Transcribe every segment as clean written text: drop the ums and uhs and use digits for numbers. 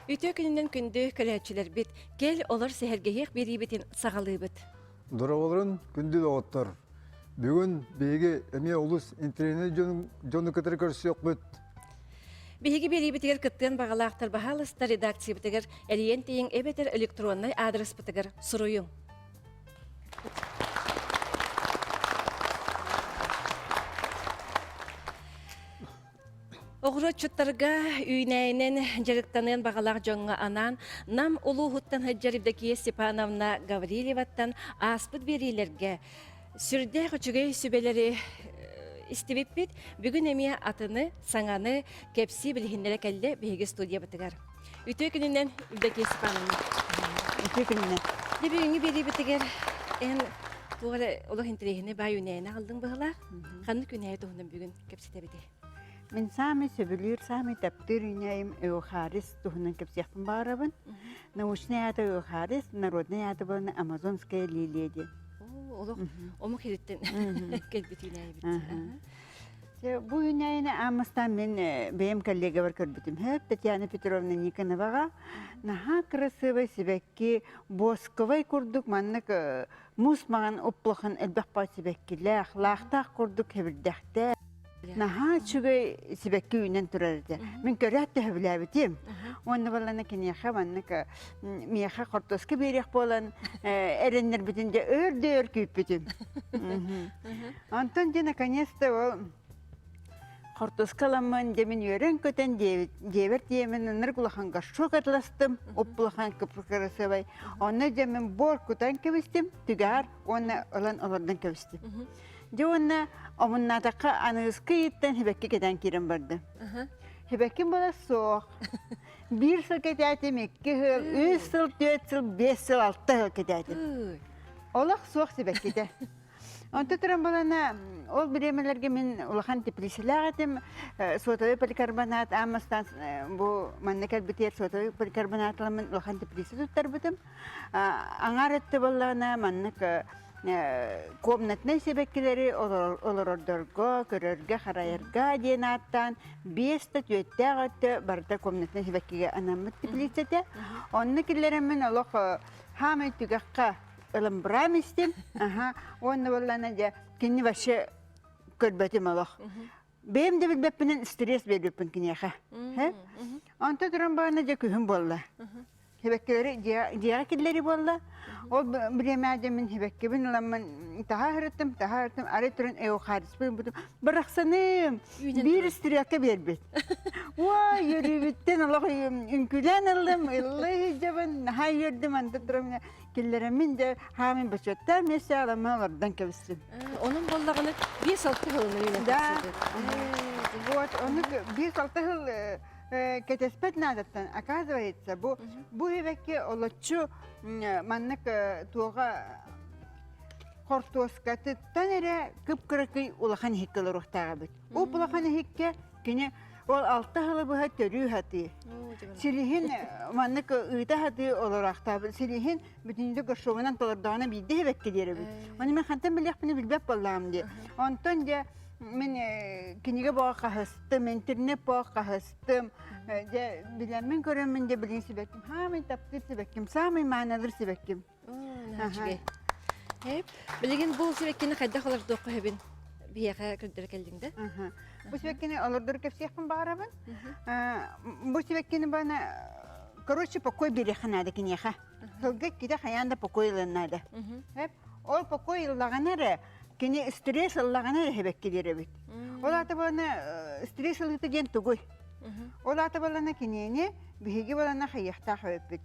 Үтүө күнүнэн күндү көрөөччүлэрбит, кэл олор сэһэргэһиэх биэриибитин саҕалыыбыт. Дорооболорун күндү доҕоттор! Бүгүн биһиги эмиэ олус интэриэһинэй дьону кытары көрсүөхпүт. Биһиги биэриибитигэр кыттыан баҕалаахтар баһаалыста редакциябытыгар эрийэн тиийиҥ эбэтэр электроннай аадырыспытыгар суруйуҥ. Оҕуруотчуттарга үүнээйинэн дьарыктаныан баҕалаах дьоҥҥо анаан Нам улууһуттан сылдьар Евдокия Степановна Гаврильеваттан ааспыт биэриилэргэ сүрдээх үчүгэй сүбэлэри истибиппит. Бүгүн эмиэ атыны, саҥаны кэпсии билиһиннэрэ кэллэ биһиги студиябытыгар. Үтүө күнүнэн Евдокия Степановна. Үтүө күнүнэн. Дьэ бүгүҥҥү биэриибитигэр эн туох эрэ олох интэриэһинэй баай үүнээйини аҕаллыҥ быһыылаах. Ханнык үүнээйи туһунан бүгүн кэпсэтэбитий? Мин саамай сөбүлүүр, саамай таптыыр үүнээйим Эохарис туһунан кэпсиэхпин баҕарабын. Научнай аата Эохарис, народнай аата буолан Амазонская лилия диэн. Оо, олох омук иһиттэн кэлбит үүнээйибит. Дьэ, бу үүнээйини ааммастаан мин бэйэм коллегабар көрбүтүм. Хөп Татьяна Петровна Никоноваҕа наһаа кырасыабай сибэкки, босковай курдук маннык муус маҥан уп-улахан элбэх баҕа сибэккилээх, лаахтаах курдук хэбирдэхтээх Наһаа үчүгэй сибэкки үүнэн турар этэ. Мин көрөөт да сөбүлээбитим. Уонна балана киниэхэ маннык миэхэ хортуоска биэриэх буолан эрэннэрбитин дьэ өр да өр күүппүтүм. Онтон дьэ наконец-то ол хортуоска ыламмын дьэ мин үөрэн-көтөн дьиэбэр тиийэммин ынырык улахан горшок атыластым, уп-улахан кып-кырасыабай. Онно дьэ мин буор кутан кэбистим, түгэҕэр уонна ылан олордон кэбистим. Дьэ уонна омуннаатахха аныгыскы ыйыттан сибэкки кэтэн киирэн бардым. Сибэкким буола суох. Биир сыл кэтээтим, икки сыл, үс сыл, түөрт сыл, биэс сыл, алта сыл кэтээтим. Олох суох сибэккитэ. Онто туран балана ол бириэмэлэргэ мин улахан теплицэлээх этим. Сотовый поликарбонат аамастан бу манна кэлбитигэр сотовый поликарбонатламмын улахан теплица туттарбытым. Аҥаар өттө буоллаҕына маннык комнатнай сибэккилэри олорордорго, көрөргө-харайарга диэн ааттаан биэс да түөттээх өттө барыта комнатнай сибэккигэ анаммыт теплицэтэ. Онно киллэрэммин олох хаамай түгэххэ ылымбыраам истим. Аха. Уонна буоллаана дьэ кинини вообще көрбөтүм олох. Бэйэм да билбэппинэн стресс биэрбиппин киниэхэ. Онто туран баҕана дьэ күһүн буолла. Сибэккилэри дьиэҕэ киллэри буолла. Ол бириэмэ дьэ мин сибэккибин ыламмын таһа сырыттым, таһа сырыттым, арай туран эохариспын бутум. Барахсаным биир стрелка биэрбит. Уой, үөрүүбүттэн олох үҥкүүлээн ыллым, ыллыы сылдьабын, наһаа үөрдүм, анда туран киллэрэммин дьэ хаамын бочуоттаах миэстэ аламмын олордон кэбистим. Онон буоллаҕына биэс-алта сылынан үүнэн Да. Вот, ону биэс-алта сыл кэтэспэт наадаттан, оказывается, бу бу эбэкки олоччу маннык туоҕа хортуоскатыттан эрэ кып-кыракый улахан иһиккэ олоруохтаах эбит. Уп улахан иһиккэ кини ол алта сылы быһа төрүү сатыы. Силиһин маннык ыыта сатыы олороохтообут. Силиһин бүтүннүү горшогунан толордоҕуна биирдэ иһэбэккэ диэрэбит. Ону мен хантан билиэхпин билбэт буоллаҕым дии. Онтон дьэ мин кинигэ боҕо хаһыстым, интернет боҕо хаһыстым. Дьэ билэммин көрөммүн дьэ билин сибэкким. Хаамай таптыыр сибэкким, саамай маанылыр сибэкким. Үчүгэй. Билигин бу сибэккини хайдах олордуохха сөбүн биһиэхэ көрдөрө кэллиҥ да? Бу сибэккини олордор кэпсиэхпин баҕарабын. Бу сибэккини бана короче покой биэриэххэ наада киниэхэ. Сылга иккитэ хайаан да покой ылыан наада. Ол покой ыллаҕына эрэ кини стресс ыллаҕына эрэ сибэкки биэрэбит. Ол аата буолана стресс ылыыта диэн тугуй? Ол аата буолана кинини биһиги буолана хайыахтаах эбиппит.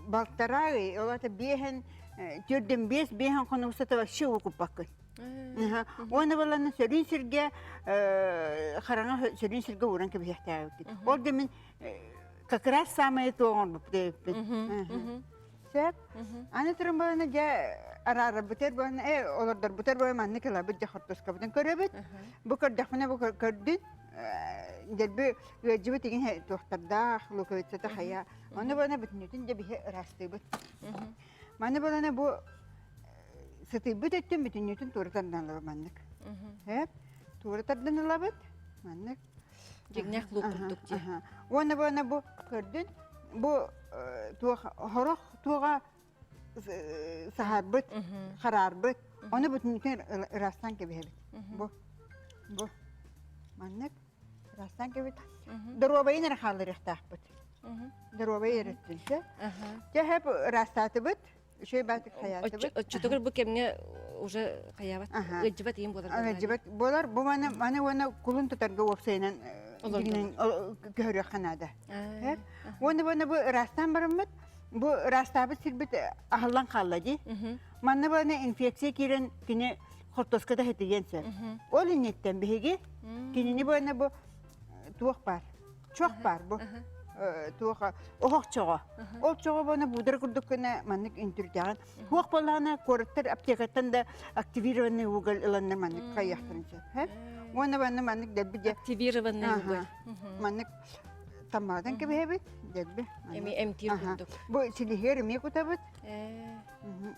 Балтараа ый, ол аата биэһэн, төрдүн биэс, биэһэн хонук устата вообще уокуппаккын. Уонна буоллаҕына сөрүүн сиргэ, хараҥа сөрүүн сиргэ ууран кэбиһиэхтээбиппит. Ол да мин как раз самое то оҥорбуппут эбиппин. Сөп. Аны туран буолана дьэ араарарбытыгар буолана э олордорбутар буолан маннык ылабыт дьэ хортуоскабытын көрөбүт. Бу көрдөхпүнэ бу көрдүн дьэлби ыалдьыбыт игин туохтардаах луковицата хайа Ону буолана бүтүннүүтүн дьэ биһи ыраастыыбыт. Маны буолана бу сытыйбыт өттүн бүтүннүүтүн туора тардан ылабыт маннык. Сөп. Туора тардан ылабыт. Маннык. Дьиҥнээх лук курдук дии. Уонна буолана бу көрдүн. бу туох хорох туоҕа саһарбыт, хараарбыт. Ону бүтүнүтүн ыраастаан кэбиһэбит. Бу бу маннык ыраастаан кэбит. Доруобайын эрэ хаалларыахтаахпыт. Доруобай эрэ өттүнчэ. Дьэ хэп ыраастаатыбыт. Үчүгэй баатык хайаатыбыт. Оччотугар бу кэмҥэ уже хайаабат, ыалдьыбат иин буолар. Ыалдьыбат буолар. Бу маны маны уонна кулун тутарга уопсайынан көһөрүөххэ наада. Уонна уонна бу ыраастаан бараммыт, бу ыраастаабыт сирбит аһыллан хаалла дии. Манна баны инфекция киирэн кини хортуоската хэтийиэн сөп. Ол инниттэн биһиги кинини буона бу туох баар? Чох баар бу. Туох оһох чоҕо. Ол чоҕо буона буудара курдук гына маннык үнтүрдэҕин. Хуох буоллаҕына куораттар аптекаттан да активированный уголь ыланнар маннык хайыахтарын сөп. Уонна манна маннык дэлби дьэ. Активированный уголь. Маннык таммаатан кэбиһэбит дэлби. Эми эмтиир курдук. Бу силиһиэр эмиэ кутабыт.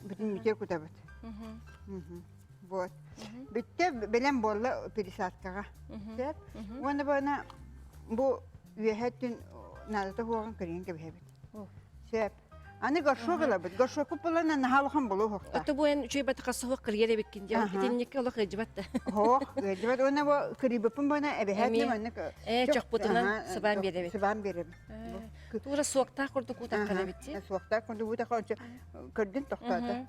Бүтүн мүтүөр кутабыт. Вот. Бүттэ бэлэм буолла пересадкаҕа. Сөп. Уонна бана бу үөһэ түн наадата хуоҕун көрүөн кэбиһэбит. Сөп. Аны горшок ылабыт. Горшокпут булан наһаа улахан болу уһуктаах. Ото бу эн үчүгэй батаха суох кырыйар эбиккин диэн. Итинникке олох ыалдьыбат да. Хоох, ыалдьыбат. Уонна бу кырыйбыппын буона эбэһээт маннык Ээ, чохпутунан сыбаан биэрэбит. Сыбаан биэрэбит. Тура суоктаах курдук утаххар эбит дии. Суоктаах курдук утахха көрдүн тохтоото.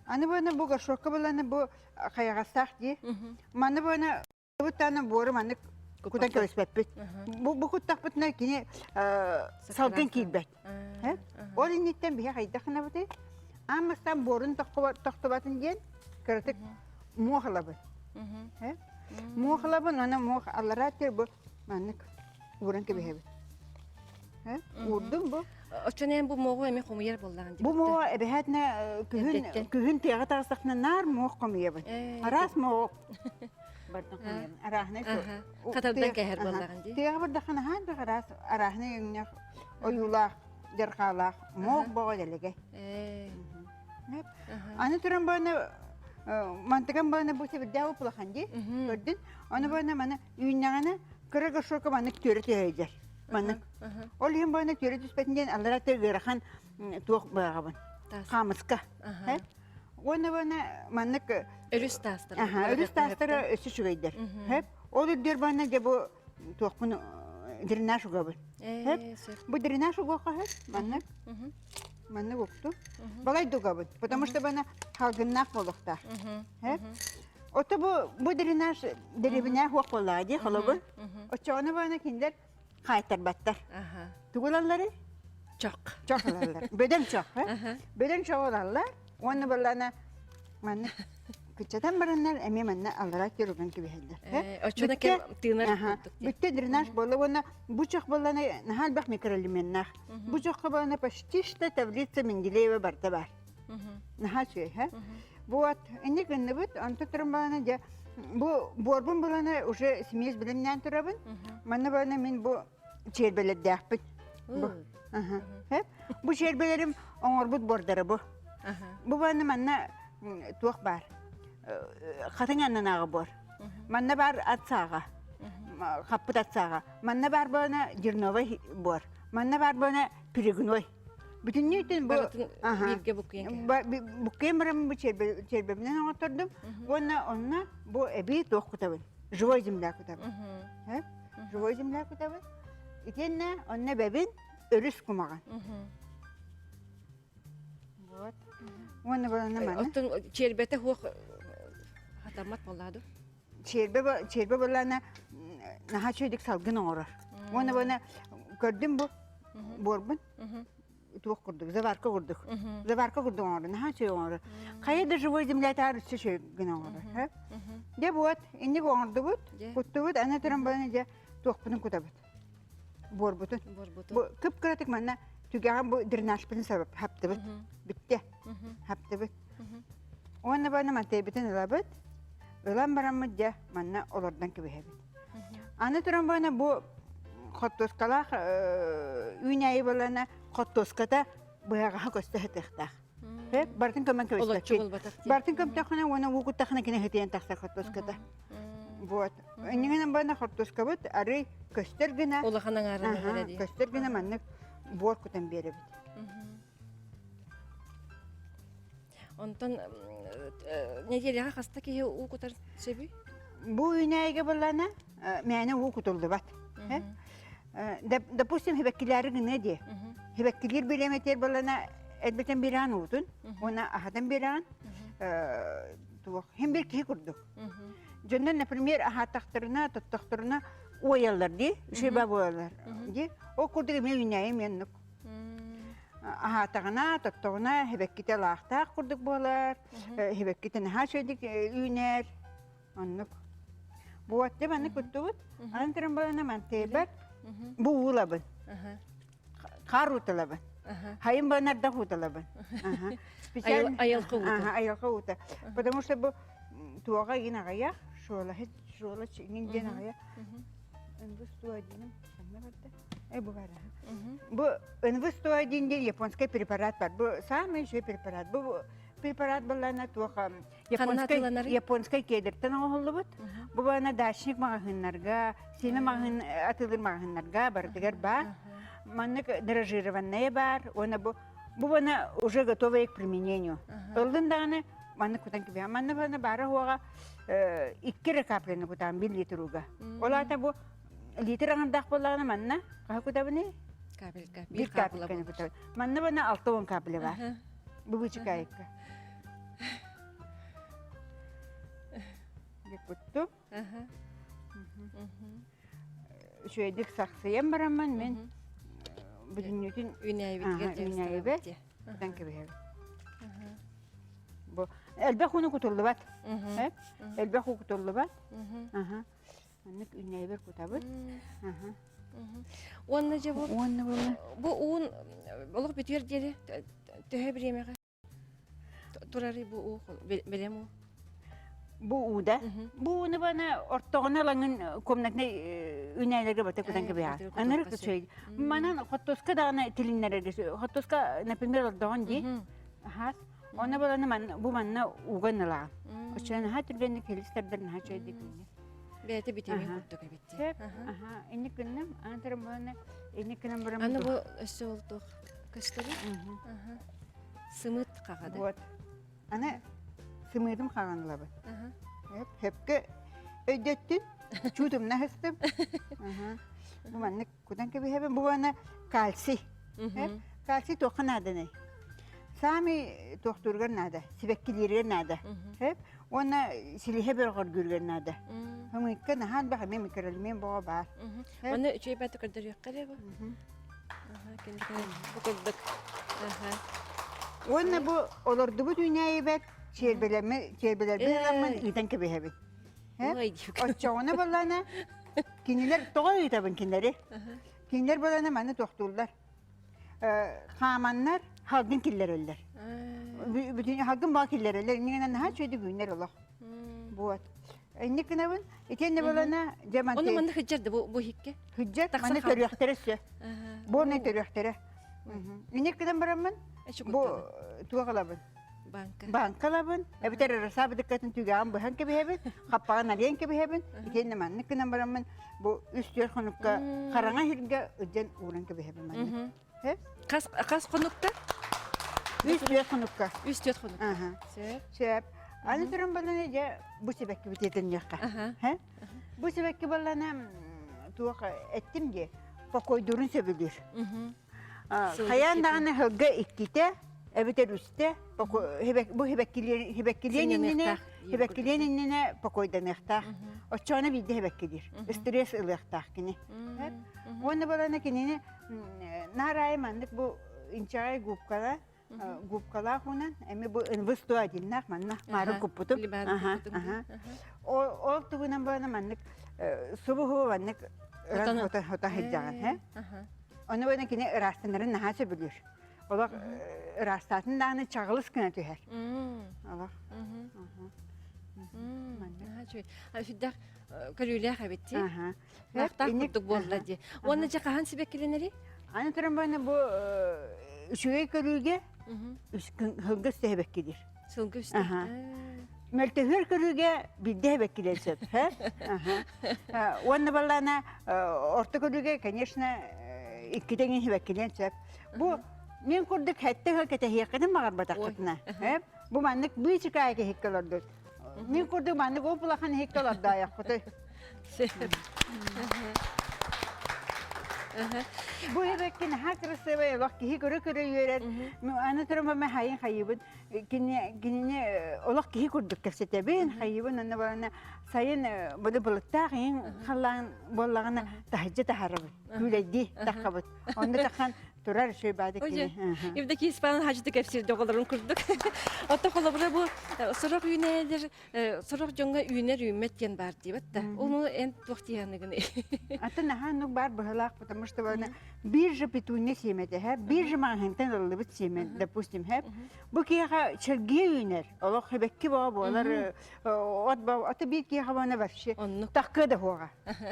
Аны буона бу горшокка буланы бу хайаҕастаах дии. Маны буона Буттааны буору маннык кутан кэбиспэппит. Бу бу куттахпытына кини салгын киирбэт. Ол инниттэн биһи хайдах гынабытый? Аан бастаан буорун тохтубатын диэн кыратык муох ылабын. Муох ылабын, аны муох аллараа өттүгэр бу маннык ууран кэбиһэбит. Уурдум бу. Оччону эн бу муоҕу эмиэ хомуйар буоллаҕын Бу муоҕу эбэһээтинэ күһүн күһүн тыаҕа таҕыстахпына наар муох хомуйабын. Араас муоҕу бардын хомуйабын. Арааһынай Хатардан кэһэр буоллаҕын дии. Тыаҕа бардаххына хаан да араас арааһынай өҥнөөх ойуулаах, дьарҕаалаах муох боҕо дэлэгэй. Аны туран бааны мантыган бааны бу сэбирдээх улахан дии көрдүн. Аны бааны маны үүннэҕинэ кыра горшокка маннык түөрэ түһэйдэр. Маннык. Ол иһин бааны түөрэ түспэтин диэн аллара ыарахан туох быаҕабын. Хаамыска. Уонна бааны маннык Өрүс таастара. Өрүс таастара өссө үчүгэйдэр. Ол үрдүөр бааны дьэ бу туохпун дренаж угабын. Бу дренаж угуохха маннык. Маннык укту. Балай дугабын, потому что бана халгыннаах буолуохтаах. Ото бу бу дренаж дэриэбинэ хуох буоллаҕа дии холобур. Оччоҕуна бана кинилэр хаайтарбаттар. Тугу ылалларый? Чох. Чох ылаллар. Бөдөҥ чох. Бөдөҥ чоҕу ылаллар. Уонна буоллаана манна кыччатан бараннар эмиэ манна аллараа киэр уган кэбиһэллэр. Оччоно кэм тыынар курдук. Бүттэ дренаж буолла уонна бу чох буоллана наһаа элбэх микроэлеменнаах. Бу чоххо буоллана почти что таблица Менделеева барда бар. Наһаа үчүгэй, һэ? Вот, инник гынныбыт, онто туран балана дьэ бу буорбун булана уже смесь билимнээн турабын. Манна балана мин бу чиэрбэлэрдээхпин. Бу. Бу чиэрбэлэрим оҥорбут буордара бу. Бу баны манна туох баар? Хатыҥ аннынааҕы буор. Манна баар ат сааҕа. Хаппыт ат сааҕа. Манна баар буолана дерновый буор. Манна баар буолана перегной. Бүтүннүүтүн бу бииргэ буккуйан буккуйан бараммын бу чиэрбэбинэн оҥоттордум. Уонна онно бу эбии туох кутабын? Живой земля кутабын. Живой земля кутабын. Итиэннэ онно эбэбин өрүс кумаҕын. Вот. Уонна балана маны. Оттон чиэрбэтэ хуох хатаммат буоллаа Чиэрбэ чиэрбэ буоллаана наһаа үчүгэйдик салгын оҥорор. Уонна буона көрдүм бу буорбун туох курдук, заварка курдук. Заварка курдук оҥорор, наһаа үчүгэй оҥорор. Хайа да живой земля таар өссө үчүгэй гына оҥорор. Дьэ вот, инник оҥордубут, куттубут, аны туран буолан дьэ туохпутун кутабыт. Буорбутун. Бу кып-кыратык манна түгэҕин бу дренажпытын сабып хаптыбыт. Бүттэ. Хаптыбыт. Уонна баны мантайбытын ылабыт. Ылан бараммыт дьэ манна олордон кэбиһэбит. Аны туран буона бу хоттуоскалаах үүнээйи буолана хоттуоската быһаҕаһа көстө сытыахтаах. Бартын көмөн кэбиспэккин. Бартын көмтөххүнэ уонна уу куттахына кини хытыйан тахсар хоттуоската. Вот. Иннигинэн буона хортуоскабыт арый көстөр гына улахан аҥаарынан көстөр гына маннык. буор кутан биэрэбит. Онтон нэдиэлэҕэ хаста киһи уу кутар сөбүй? Бу үүнээйигэ буоллаана мээнэ уу кутуллубат. Допустим, хибэккилээри гыныа дии. Хибэккилиир бириэмэтигэр буоллаана элбэтэн биэрэҕин уутун уонна аһатан биэрэҕин туох хим бир киһи курдук. Дьоннор, например, аһаатахтарына, тоттохторуна уойаллар дии, үчүгэй буолаллар дии. Ол курдук эмиэ үүнээйи эмиэ оннук. Аһаатаҕына, тоттоҕуна хибэккитэ лаахтаах курдук буолар, хибэккитэ наһаа үчүгэйдик үүнэр. Оннук. Буотты маннык куттубут. Аны туран балана мантыйбат. Бу уулабын. Хаар ууталабын. Хайын банардах ууталабын. Специально айылҕа уута. Айылҕа уута. Потому что бу туоҕа игин аҕыйах, шуолаһыт, шуола иҥин диэн аҕыйах. НВ-101 ханна барда? Э, бу бар. Бу НВ-101 диэн японский препарат бар. Бу самый еще препарат. Бу препарат баллана туох японскай японскай кедртэн оҥоһуллубут. Бу баана дачник маҕаһыыннарга, сиэмэ маҕаһыын атыылыыр маҕаһыыннарга барытыгар баар. Маннык дрожжированная баар. Уонна бу бу бана уже готовая к применению. Ыллын даҕаны маннык кутан кэбиһэ. Манна бана баара хуоҕа икки эрэ капляны кутаан бир литр ууга. Ол аата бу литр аҥардаах буоллаҕына манна хаһы кутабыный? Капелька. Биир капельканы кутабын. Манна бана 60 капля бар. Бу бычыкайыкка. Куттум. Үчүгэйдик сахсыйан бараммын мин бүтүннүүтүн Үүнээйибит кутан кэбиһэбин. Бу элбэх ууну кутуллубат. Элбэх уу кутуллубат. Маннык үүнээйибэр кутабыт. Уонна дьэ бу бу уун олох бүтүөр диэри төһө бириэмэҕэ турарый бу уу бэлэм уу? Бу ууда. Бу ууну бана ортоҕуна ылаҥын комнатнай үүнээлэргэ бата кутан кэбиһэҕин. Анарык үчүгэй. Манан хоттуска даҕаны тилиннэрэргэ хоттуска, например, ордоҕун дии. Хаас. Оны баланы бу манна уган ылаҕын. Оччоон наһаа түргэнник хилис тардар наһаа үчүгэйдик үүнэр. Бэйэтэ битэмин курдук эбит. Сөп. Аха. Инник гынным. Аны туран буолана инник гынан баран. Аны бу өссө ол туох көстөрүй? Сымыт хаҕада. Вот. Аны сымыытым хаҕан ылабын. Хөпкө өйдөттүн. Чуутумна хыстым. Бу маннык кутан кэбиһэбин. Бу аны кальций. Кальций туохха нааданый? Саамай туохтуургар наада, сибэккилииргэр наада. Уонна силиһэ бөҕөргүүргэр наада. Ымыыкка наһаан бах эмиэ микроэлемент боҕо баар. Оны үчүгэй бааты көрдөрүөххэ эрэ бу. Бу курдук. Уонна бу олордубут үүнээйибэт чиэрбэлэрбин ыламмын ыытан кэбиһэбин. Оччоҕуна буоллаана кинилэр тоҕо ыытабын кинилэри? Кинилэр буоллаана маны тохтууллар. Хааманнар халгын киллэрэллэр. Бүтүн халгын баа киллэрэллэр. Иннигинэн наһаа үчүгэйдик үүнэр олох. Вот. Инник гынабын. Итиэннэ буолана дьэ Ону манна хыдьар да бу бу иһикке. Хыдьар маны төрүөхтэрэ өссө. Бу оны төрүөхтэрэ. Инник гынан бараммын бу туох ылабын? Банка. Банка ылабын. Эбэтэр ырасаабыдыккатын түгэҕин быһан кэбиһэбин, хаппаҕын арыйан кэбиһэбин. Итиэннэ маннык гынан бараммын бу үс-түөрт хонукка хараҥа иһиргэ ыдьан ууран кэбиһэбин маннык. Хас хас хонукта? Үс-түөрт хонукка. Үс-түөрт хонукка. Сөп. Сөп. Аны туран баланы дьэ бу сибэкки бүтүтэнниэххэ. Бу сибэкки баллана туох эттим дии покойдуурун сөбүлүүр. Хайаан даҕаны сылга иккитэ эбэтэр үстэ бу хибэккилиэн иннинэ хибэккилиэн иннинэ покойданыахтаах. Оччоҕуна биирдэ хибэккилиир. Стресс ылыахтаах кини. Уонна балана кинини наар аайы маннык бу инчэҕэй губкала губкалаах уунан эми бу НВ-101-наах манна маарын куппутум. Ол тугунан буолана маннык субуһу маннык ыран хота сылдьаҕын. Ону буолан кини ыраастанарын наһаа сөбүлүүр. Олох ыраастаатын даҕаны чаҕылыс гына түһэр. Олох. Наһаа үчүгэй. Сүрдээх көрүүлээх эбит дии. Лаахтаах курдук буолла дии. Уонна дьэ хаһан сибэккилэнэрий? Аны туран баны бу үчүгэй көрүүгэ сылгы үстэ сибэккилиир. Сылгы үстэ. Мөлтөһүөр көрүүгэ биирдэ сибэккилиэн сөп. Уонна баллаана орто көрүүгэ, конечно, Иккитэ эҥин сибэккилиэн сөп. Бу мин курдук хэттэ ыһыл кэтэһиэххитин баҕарбатаххытына, бу маннык быычыкаайык иһиккэ олордут. Мин курдук маннык уп-улахан иһиккэ олордоойоххутуй. Бу эбэкки наһаа кырасыабай олох киһи көрө-көрө үөрэр. Аны туран мен хайын хайыбын кинини олох киһи курдук кэпсэтэбин, хайыбын онно барана сайын буду былыттаах иһин халлаан буоллаҕына таһырдьа таһарабыт, күүлэйдии таххабыт. Онно тахан турар үчүгэй баады кини. Евдокия Степановна хажыты кэпсиир оҕолорун курдук. Отто холобура бу сорох үүнээлер сорох дьоҥҥо үүнэр үүммэт диэн баар диэбэт да. Ону эн туох диэханыгыный? Атын наһаа оннук баар быһылаах, потому что биржа петуния сиэмэтэ, биржа маҕаһыынтан ылыллыбыт сиэмэ, допустим, бу киһиэхэ чэлгийэ үүнэр, олох хэбэкки бөҕө буолар, от ото биир киһиэхэ буолна вообще таккыа да суоҕа.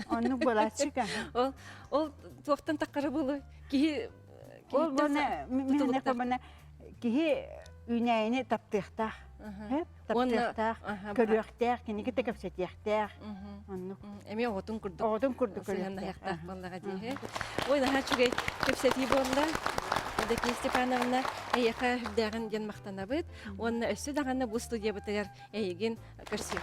Оннук буолааччыка. Ол ол туохтан таккара буолуой? Киһи Ол буона мин киһи үүнээйини таптыахтаах. Таптыахтаах, көрүөхтээх, киниги да кэпсэтиэхтээх. Оннук. Эмиэ оҕотун курдук. Оҕотун курдук сыһыаннаһыахтаах буоллаҕа дии. Ой, наһаа үчүгэй кэпсэтии буолла. Евдокия Степановна, эйиэхэ үрдээҕин диэн махтанабыт. Уонна өссө даҕаны бу студиябытыгар эйигин көрсүө.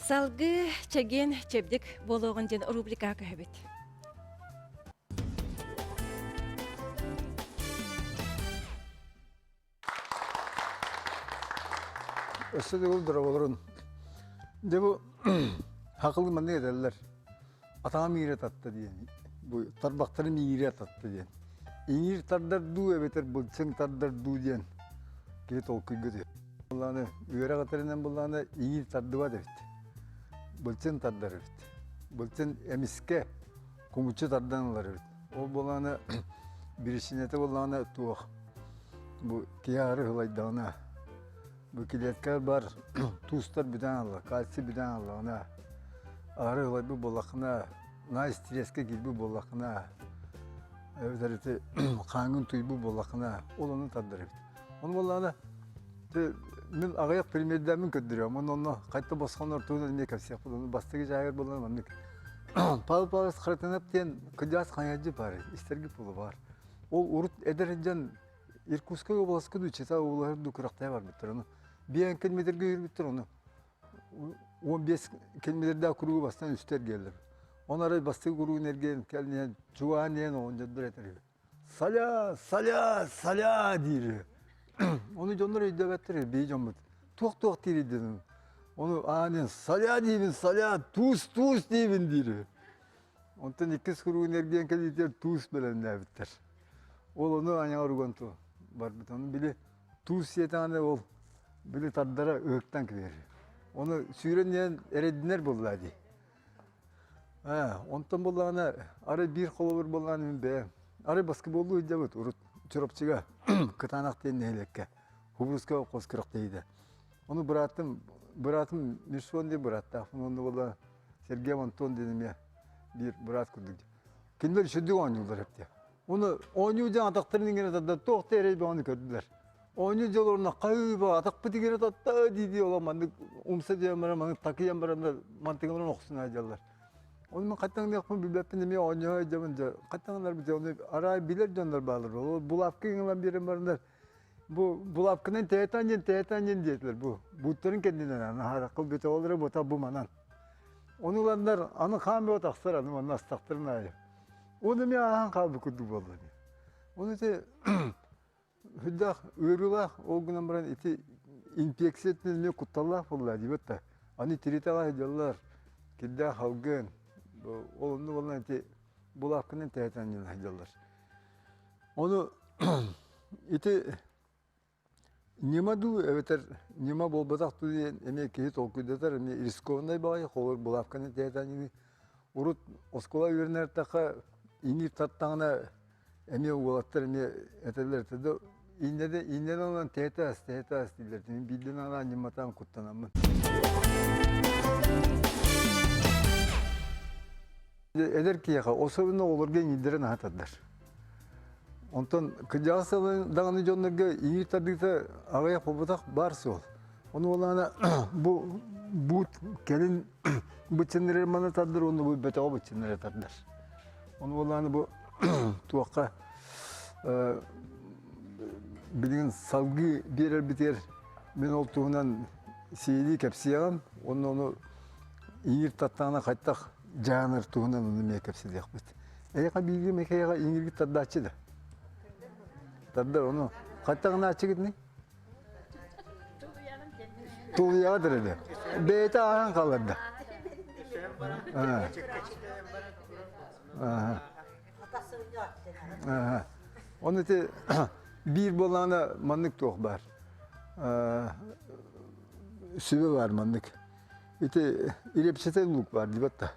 Салгыы чэгиэн чэбдик буолуоҕун диэн рубрика көһөбүт. Өссө төгүл дорооболорун. Дьэ бу хакылы маннык этэллэр. Атаҕым иирэ татта диэн. Бу тарбахтарым иирэ татта диэн. Иҥиир тардар дуу эбэтэр былчыҥ тардар дуу диэн киһи толкуйга түһэр. Былааны үөрэх этэринэн былааны иҥиир тардыбат эбит. Былчын тардар эбит. Былчын эмискэ кумуччу тардан ылар эбит. Ол буолаана биричиинэтэ буоллаҕына туох бу киһи аһары ылайдаҕына бу килиэткэ бар туустар бүтэн алла, кальций бүтэн аллаҕына аһары ылайбыт буоллаххына наай стресскэ киирбит буоллаххына эбэтэр ити хааҥҥын тууйбут буоллаххына ол ону тардар эбит. Ону буоллаҕына мин аҕыйах примердээммин көрдөрүөм уонна онно хайта босхонор туһунан эмиэ кэпсиэхпит. Ону бастакы чааһыгар буоллаҕына маннык Павел Павлович Харитонов диэн кырдьаҕас хайаһдьы баар, истэргэ буолу баар. Ол урут эдэр дьон Иркутскай уобаласка дуу, Чита уобалаһар дуу күрэхтэһэ барбыттар. Ону биэн километрга үүрбүттэр, ону 15 километрдаах куругу бастан үстэ эргиэллэр. Оны арай бастакы куругун эргиэн кэлниэн чугаан диэн оҕонньордор этэр. Саля, саля, саля диир. Ону дьоннор өйдөөбөттөр, бии дьоммут. Туох-туох диир дедим. Ону аанын саля диибин, саля, туус, туус диибин диир. Онтон иккис куругун эргиэн кэлиитигэр туус бэлэмнээбиттэр. Ол ону аҥаар уган ту барбыт. Ону били туус сиэтэҕинэ ол били тардара ыһыктан кэлэр. Ону сүүрэн иһэн эрэйдинэр буолла дии. Онтон буоллаҕына, арай биир холобур буоллаҕына мин бэйэм. Арай баскетболлуу сылдьабыт урут Чурапчыга Кытаанах диэн нэһилиэккэ Хубуруска хос күрэхтэһиитэ. Ону быраатым, быраатым Мишон диэн бырааттаахпын, онно буолла Сергей Антон диэн эмиэ биир быраат курдук. Кинилэр үчүгдүк оонньууллар эбит. Ону оонньуу дьон атахтарын иҥэрэ тарда туох да эрэй бөҕөнү көрдүлэр. Оонньуу дьоллоруна хайыы атахпыт иҥэрэ татта дии-дии олох маннык умса диэн баран маннык такыйан баран мантыгаларын охсун сылдьаллар. Ону мен хаттан гыныахпын билбэппин эмиэ оонньоһо сылдьабын дьэ хаттан гынарбыт ону арай билэр дьоннор бааллар ол булавка ылан биэрэн бараннар бу булавканан тээтан диэн тээтан диэн диэтилэр бу бууттарын кэннинэн аны харахха бүтэ бута бу манан ону ыланнар аны хаан бөҕө тахсар аны манна астахтарын аайы Ол эмиэ ааһан хаалбыт курдук буолла дии. Ол ити сүрдээх ыарыылаах, ол гынан баран ити инфекциятын эмиэ кутталлаах буолла диэбит да. Аны тиритэҕэ сылдьаллар, кирдээх салгын, ол онно буолан ити булаапканан тэһэтэн сылдьаллар. Ону ити Ньыма дуу эбэтэр ньыма буолбатах дуу диэн эмиэ киһи толкуйдатар, эмиэ рискованнай баҕайы холобур булавканы тээтэн урут оскуола үөрэнэртэххэ иҥиир таттаҕына эмиэ уолаттар эмиэ этэллэр этэ да иннэдэ иннэнэн ылан тээтэ ас тээтэ ас дииллэр мин биирдэн анаан ньыматаан куттанаммын. Эдэр киһиэхэ особенно оҕолорго иҥиирдэрин аһа тардар. Онтон кырдьаҕас даҕаны дьоннорго иҥиир тардыыта аҕыйах буолбатах баар суол. Ону буоллаҕына бу буут кэлин быччыннары маны тардар, уонна бу бөтөҕө быччыннары тардар. Ону буоллаҕына бу туохха билигин салгыы биэрэрбитигэр мин ол туһунан сиһилии кэпсиэҕим уонна ону иҥиир таттаҕына хайдах дьаһанар туһунан ону эмиэ кэпсэтиэхпит. Эйиэхэ бииргэ мэкэйэҕэ иҥииргит тардааччы да? Тардар ону хайдах гынааччыгытный? Тулуйаҕа дэрэлэ. Бэйэтэ ааһан хаалар да. Оны ити биир буоллаҕына маннык туох баар. Сүбэ баар маннык. Ити репчатый лук баар дибат да.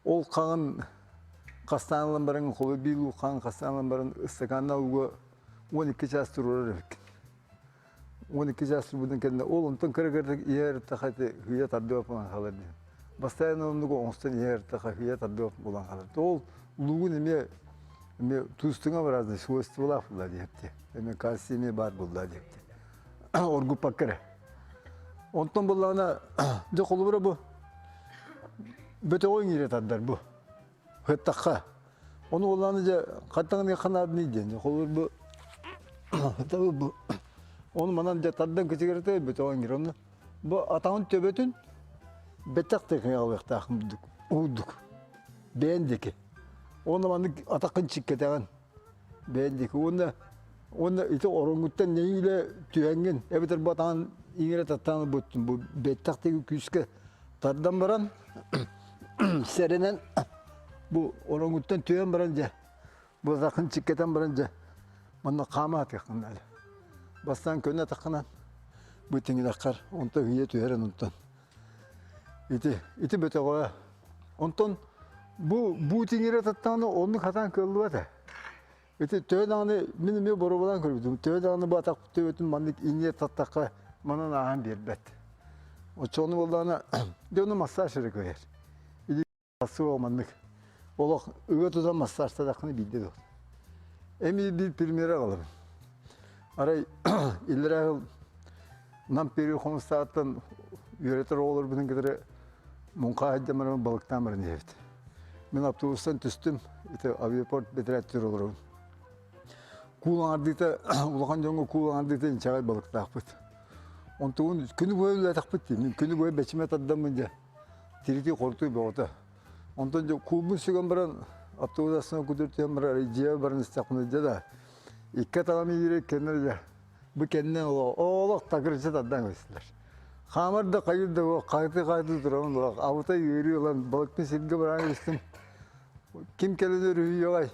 Ол хаҕын хастаан ылан баран холу биир лук хаҕын хастаан ылан баран ыстакааннаах ууга 12 чаас туруорар эбиккин. 12 чаас турбутун кэннэ ол онтон кыра-кыратык иһэр ыртаха ити хүйэ тардыа буолан хаалар диэн. Бастайан оннук оҥостон иһэр ыртаха хүйэ тардыа буолан хаалар. Ол луугун эмиэ эмиэ туустуҥа свойстволаах буолла диэпти. Эмиэ кальций эмиэ баар буолла диэпти. Оргуппакка эрэ. Онтон буоллаҕына дьэ холобура бу бөтөҕө иҥиирэ тардар бу. Ыттахха. Ону буоллаҕына дьэ хантан ханаадыный диэн. Холобур бу бу ону манан дьэ тардан кычыгырата бөтөҕө иҥиир. Онно бу атаҕын төбөтүн бэтэх тэкин алыахтаах уурдук. Бэйэн диэки. Уонна маннык атаххын чиккэтэҕин. Бэйэн диэки. Уонна уонна ити ороҥҥуттан нэһиилэ түһэҥҥин эбэтэр бу атаҕын иҥирэ таттаан ылбыттын бу бэттэх диэки күүскэ тардан баран сэрэнэн бу ороҥҥуттан түһэн баран дьэ бу атаххын чиккэтэн баран дьэ манна хаама атыаххын наада. Бастаан көнө атаххынан бу тиҥилэххэр онтон үйэ түһэрэн онтон ити ити бөтөҕө онтон бу бу тиҥирэ таттаҕына оннук хатаан кыаллыбат ээ. Ити төһө даҕаны мин эмиэ боруобалаан көрбүтүм. Төһө даҕаны бу атах төбөтүн маннык иҥиэ таттахха манан ааһан биэрбэт. Оччоҕуна буоллаҕына дьэ ону массаж эрэ кыайар. Илии суох маннык. Олох ыга тутан массажтаатаххына биирдэ дуо. Эмиэ биир примеры аҕалабын. Арай иллэрээ сыл Нам Перьев хомустааттан үөрэтэр оҕолорбутун кытары муҥха сылдьан баран балыктаан баран иһэбит. Мин автобустан түстүм, ити авиапорт бэдэрээттиир олоробун. Куул аҥардыыта, улахан дьоҥҥо куул аҥардыыта инчэҕэй балыктаахпыт. Онтугун күнү быһа үлэлээтэхпит дии. Мин күнү быһа бэчимэ тардаммын дьэ, тиритии-хорутуу бөҕөтө. Онтон дьэ куулбун сүгэн баран, автобус астына күтүр түһэн баран, дьиэбэр баран истэхпинэ дьэ да, икки атаҕым иирэ кэннэ дьэ, бу кэннэ олох такырыччы тардан кэбистилэр. Хаамар да хайыр да хаһытыы-хаһытыы турабын олох абытай ыарыы ылан балыкпын сиргэ баран кэбистим. Ким кэлэн өрүһүйүөҕэй?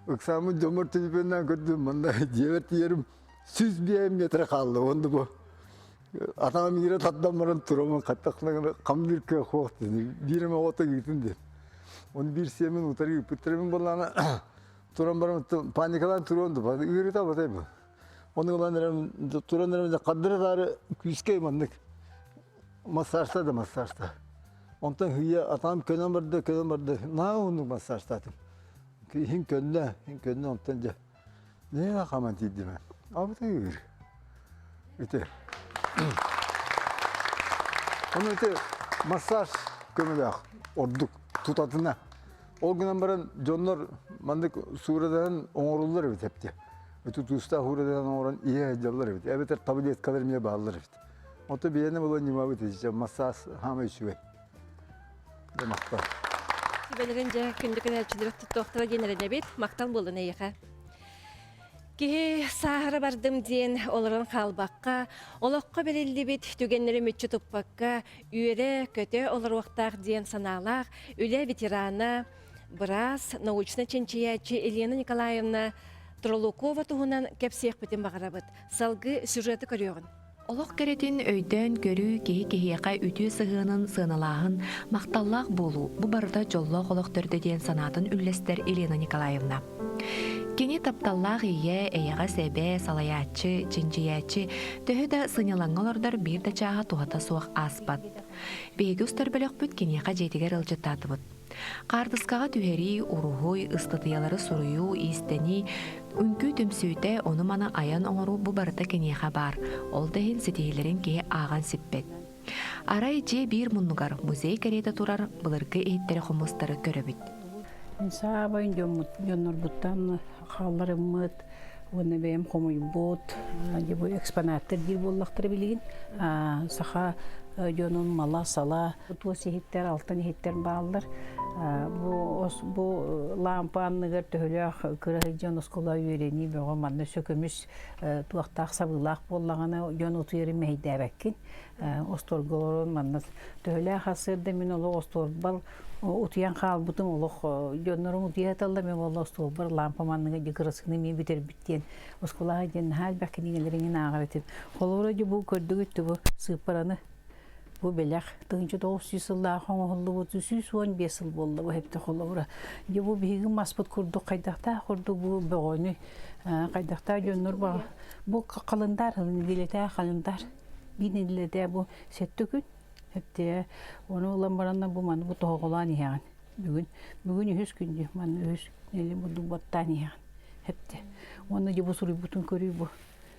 Ыксааммыт дьоммор телефоннаан көрдүм, манна дьиэбэр тиийэрим 105 метр хаалла уонна бу атаҕым иирэ тардан баран тураммын хаттахпына хамныыр кыах суох диэн биир эмэ оҕото ыытын диэн. Оны биир сиэмин утары ыыппыттар буоллаҕына туран баран паникалаан туруон да ыарыыта абатай бу. Оны ылан эрэн туран эрэн хардыра таары күүскэ маннык массажта да массажта. Онтон хүйэ атаам көнөн барда көнөн барда наа оннук массажтаатым. Иһин көннө, иһин көннө онтон дьэ не хаман тиийдим. Абытай ыыр. Ити. Ону ити массаж көмөлөөх ордук тутатына. Ол гынан баран дьоннор маннык суурадан оҥоруллар эбит эпти. Ити туустаах уурадан оҥорон иһэ сылдьаллар эбит. Эбэтэр таблеткалар эмиэ бааллар эбит. Онто биһиэнэ буолан ньымабыт ити массаж хаама үчүгэй. Дьэ махтал. Сүбэлэрин дьэ күндү көрөөччүлэр туттуохтара диэн эрэнэбит. Махтал буоллун эйиэхэ. Киһи сааһыра бардым диэн олорон хаалбакка, олоххо бэриллибит түгэннэри мүччү туппакка, үөрэ-көтө олоруохтаах диэн санаалаах үлэ ветерана, быраас, научнай чинчийээччи Елена Николаевна Тролукова туһунан кэпсиэхпитин баҕарабыт. Салгыы сюжеты көрүөҕүн. Олох кэрэтин өйдөөн көрүү, киһи киһиэхэ үтүө сыһыанын сыаналааһын, махталлаах буолуу бу барыта дьоллоох олох төрдө диэн санаатын үллэстэр Елена Николаевна. Кини тапталлаах ийэ, эйэҕэс эбээ, салайааччы, чинчийээччи, төһө да сынньалаҥҥа олордор биир да чааһа туһата суох ааспат. Биһиги устар бөлөхпүт киниэхэ дьиэтигэр ыалдьыттаатыбыт. Хаартыскаҕа түһэрии, уруһуй, ыстатыйалары суруйуу, иистэнии, үҥкүү түмсүүтэ, ону-маны айан оҥоруу бу барыта киниэхэ баар. Ол да иһин ситиһиилэрин киһи ааҕан сиппэт. Арай дьиэ биир муннугар музей кэриэтэ турар былыргы иһиттэри-хомустары көрөбүт. Мин саабайын дьоннорбуттан хаалларыммыт уонна бэйэм хомуйбут бу экспонаттар диир буоллахтара билигин саха дьонун мала-сала туос иһиттэр, алтан иһиттэр бааллар. Бу бу лаампа анныгар төһөлөөх кыра дьон оскуола үөрэнии бөҕө манна өссө көмүс туохтаах сабыылаах буоллаҕына дьон утуйарын мэһэйдээбэккин. Остуолга олорон манна төһөлөөх сарсыарда мин олох остуолбар утуйан хаалбытым олох дьоннорум утуйа сыталлар мен буолла остуолбар лампа манныга дьэ кырасыны мин бүтэрбит диэн оскуолаҕа диэн наһаа элбэх кинигэлэриҥин ааҕар этим холобура дьэ бу көрдүгүт бу сыыппараны бу бэлэх 1900 сыллаах оҥоһуллубут 115 сыл буолла бу хэпте холобура дьэ бу биһиги маспыт курдук хайдахтаах курдук бу бөҕөнү хайдахтаах дьоннор бу халындар нэдиэлэтэ халындар биир нэдиэлэтэ бу сэттэ күн Эптиэ ону ылан баранна бу маны бу тоһоҕолоон иһэҕин. Бүгүн бүгүн үһүс күндү манна үһүс нэли бурдук баттаан иһэҕин. Эптэ. Уонна дьэ бу суруйбутун көрүү бу.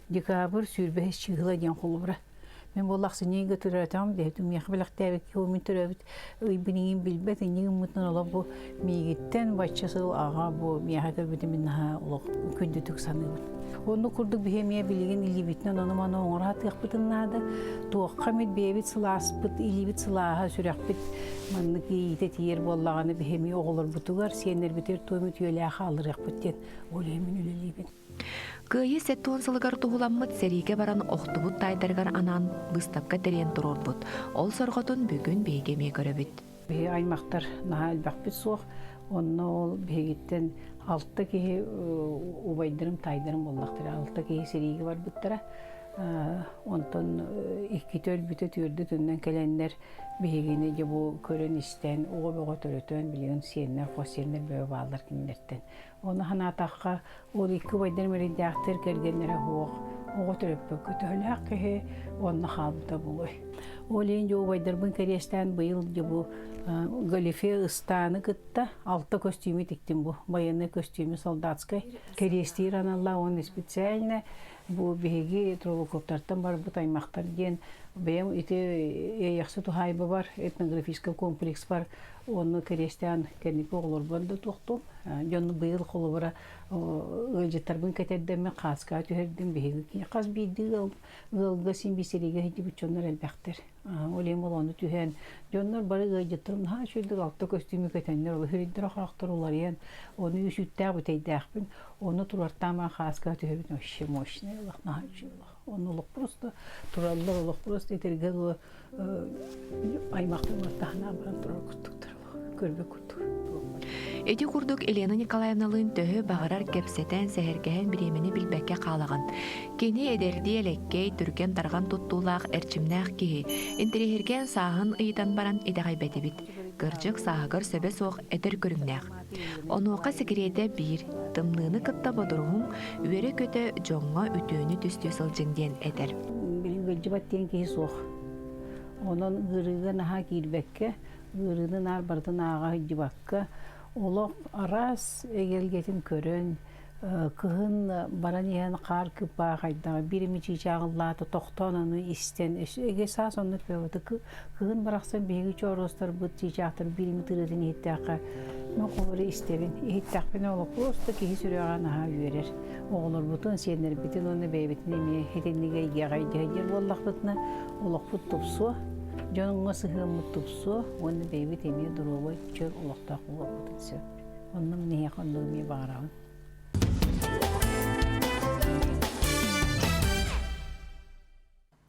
Декабрь сүүрбэһис чыыһыла диэн холобура. Мин буолла ахсынньыга төрөөтөҕүм диэхтим миэхэ бэлэхтээбикки ол мин төрөөбүт ыйбын иҥин билбэт инньэ гыммытынан олох бу миигиттэн бачча сыл аҕа бу миэхэ көрбүтүм мин наһаа олох күндүтүк саныыбын. Оннук курдук биһи эмиэ билигин илиибитинэн ону-маны оҥоро сатыахпытын наада. Туохха эмит бэйэбит сылааспыт, илиибит сылааһа, сүрэхпит маннык иэйиитэ тиийэр буоллаҕына биһи эмиэ оҕолорбутугар, сиэннэрбитигэр туом үтүөлээх хаалларыахпыт диэн ол иһин мин үлэлиибин. Кыайыы 70 сылыгар туһуламмыт сэриигэ баран охтубут таайдарыгар анаан быыстапка тэрийэн туруорбут. Ол сорҕотун бүгүн биһиги эмиэ көрөбүт. Биһиги аймахтар наһаа элбэхпит суох. Онно ол биһигиттэн алта киһи убайдарым, таайдарым буоллахтара. Алта киһи сэриигэ барбыттара. Онтон иккитэ өлбүтэ, түөрдэ төннөн кэлэннэр биһигини дьэ бу көрөн-истэн, оҕо бөҕө төрөтөн, билигин сиэннэр, хос сиэннэр бөҕө бааллар кинилэртэн. Ону санаатахха, ол икки убайдарым эрэйдээхтэр кэргэннэрэ суох, оҕо төрөппөккө төһөлөөх киһи онно хаалбыта буолуой. Ол иһин дьэ убайдарбын кэриэстээн быйыл дьэ бу галифе ыстааны кытта алта көстүүмү тиктим бу военный көстүүмү солдатскай кэриэстиир аналлаах уонна специально бу биһиги Тролуковтартан барбыт аймахтар диэн бэйэм ити Иэйэхсит уһаайбабар этнографическай комплекспар онно кэриэстээн кэнники оҕолорбор да туохтум Дьон быйыл холобура ыалдьыттарбын кэтэрдэммин хааскаҕа түһэрдим. Биһиги хас биирдии ыал ыалга син биир сылдьыбыт дьоннор элбэхтэр. Ол иһин ону түһэн дьоннор бары ыалдьыттарым наһаа үчүгэйдик алта көстүүмү кэтэннэр, ол сирэйдэрэ-харахтара уларыйан, ону үсүттээх бүтэйдээхпин, ону турартаан баран хааскаҕа түһэбит вообще мощный олох наһаа үчүгэй олох. Ону олох просто тураллар, олох просто этэргэ дылы аймахтар таһынан баран турар курдуктар көрбөт курдук. Ити курдук Елена Николаевналыын төһө баҕарар кэпсэтэн, сэһэргэһэн бириэмэни билбэккэ хаалаҕын. Кини эдэрдии элэккэй, түргэн-тарҕан туттуулаах эрчимнээх киһи, интэриэһиргээн сааһын ыйытан баран итэҕэйбэтибит. Кырдьык, сааһыгар сөбө суох этэр көрүҥнээх. Онуоха сэкириэтэ биир, тымныыны кытта бодоруһуҥ, үөрэ-көтө дьоҥҥо үтүөнү түстүү сылдьыҥ диэн этэр. Билигин ыалдьыбат диэн киһи суох. Онон ыарыыга наһаа киирбэккэ, ыарыыны наар барытын ааҕа сылдьыбакка, олох араас эгэлгэтин көрөн, кыһын баран иһэн хаар кыппаа хайдаҕа биир эмэ чыычааҕыллаата тохтоон аны истэн эгэ саас оннук бөҕөтө кыһын барахсан биһиги чооруостарбыт чыычаахтар биир эмэ тырыытын иһиттэххэ ну холобура истэбин иһиттэхпинэ олох просто киһи сүрэҕэ наһаа үөрэр оҕолорбутун сиэннэрбитин уонна бэйэбитин эмиэ итинник эйгэҕэ дьиһдиир буоллахпытына олохпут тупсуо дьоҥҥо сыһыаммыт тупсуо уонна бэйэбит эмиэ доруобай чөл олохтоох буолуохпутун сөп Онно миэхэ оннук эмиэ баҕарабын.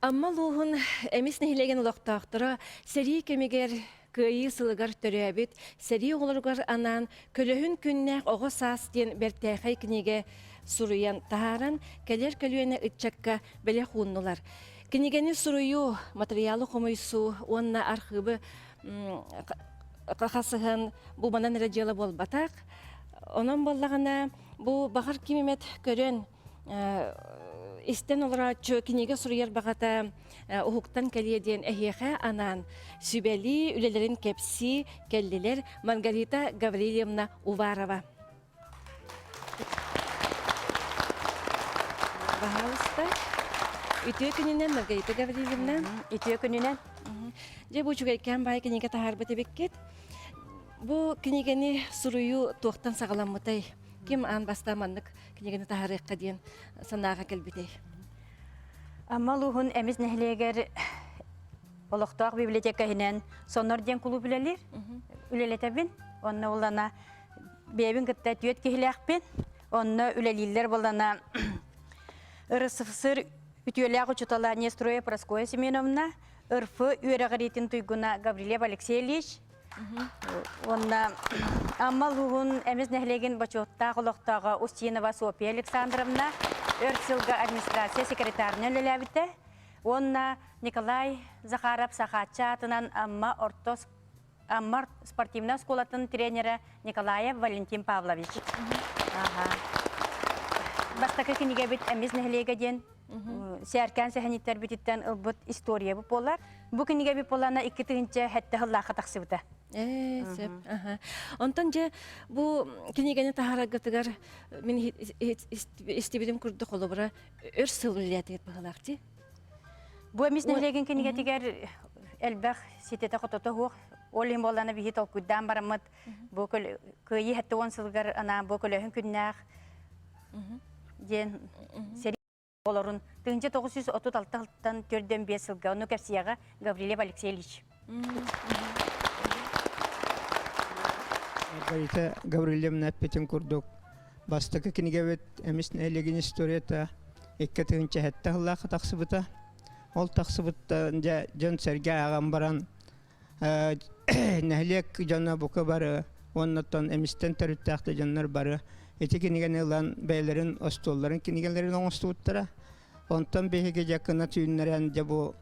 Амма улууһун Эмис нэһилиэгин олохтоохторо сэрии кэмигэр Кыайыы сылыгар төрөөбүт сэрии оҕолоругар анаан Көлөһүн күннээх оҕо саас диэн бэртээхэй кинигэ суруйан таһааран кэлэр көлүөнэ ыччакка бэлэх ууннулар. Кинигэни суруйуу, матырыйаалы хомуйсуу уонна архыыбы хасыһан бу манан эрэ дьыала буолбатах. Онон буоллаҕына бу баҕар ким эмэт көрөн истэн олорооччу кинигэ суруйар баҕата уһуктан кэлиэ диэн эһиэхэ анаан сүбэлии үлэлэрин кэпсии кэллилэр Маргарита Гаврильевна Уварова. Баһаалыста. Үтүө күнүнэн, Маргарита Гаврильевна. Үтүө күнүнэн. Дьэ бу үчүгэйкээн баай кинигэ таһаарбыт эбиккит. Бу кинигэни суруйуу туохтан саҕаламмытай? Ким аан бастаан маннык кинигэни таһаарыахха диэн санааҕа кэлбитэй? Амма улууһун Эмис нэһилиэгэр олохтоох библиотека иһинэн Сонор диэн кулууп үлэлиир. Үлэлэтэбин. Онно булана бэйэбин кытта түөрт киһилээхпин. Онно үлэлииллэр булана РСФСР үтүөлээх учуутала Нестроя Прасковья Семеновна, РФ үөрэҕириитин туйгуна Гаврильев Алексей Ильич, уонна Амма улууһун Эмис нэһилиэгин бочуоттаах олохтооҕо Устинова Софья Александровна өр сылга администрация секретарынан үлэлээбитэ уонна Николай Захаров Сахааччы аатынан Амма орто Амма спортивнай оскуолатын тренерэ Николаев Валентин Павлович. Бастакы кинигэбит Эмис нэһилиэгэ диэн сээркээн сэһэнниттэрбититтэн ылбыт историябыт буолар. Бу кинигэбит буолана 2007 сыллаахха тахсыбыта. Ээ, сөп. Онтон дьэ бу кинигэни таһаараргытыгар мин истибитим курдук холобура өр сыл үлэлээтигит быһыылаах дии. Бу эмис нэһилиэгин кинигэтигэр элбэх ситэтэ-хотото суох. Ол иһин буоллаана биһи толкуйдаан бараммыт бу кыайыы 70 сылыгар анаан бу көлөһүн күннээх диэн сэрии олорун 1936 сылтан 45 сылга ону кэпсиэҕэ Гаврильев Алексей Ильич. Маргарита Гаврильевна эппитин курдук бастакы кинигэбит Эмис нэһилиэгин историята 2007 сыллаахха тахсыбыта. Ол тахсыбыттан дьэ дьон-сэргэ ааҕан баран нэһилиэк дьоно бука бары уоннаттан эмистэн төрүттээх да дьоннор бары ити кинигэни ылан бэйэлэрин остуолларын кинигэлэрин оҥостубуттара. Онтон биһиги дьэ кына түүннэрэн дьэ бу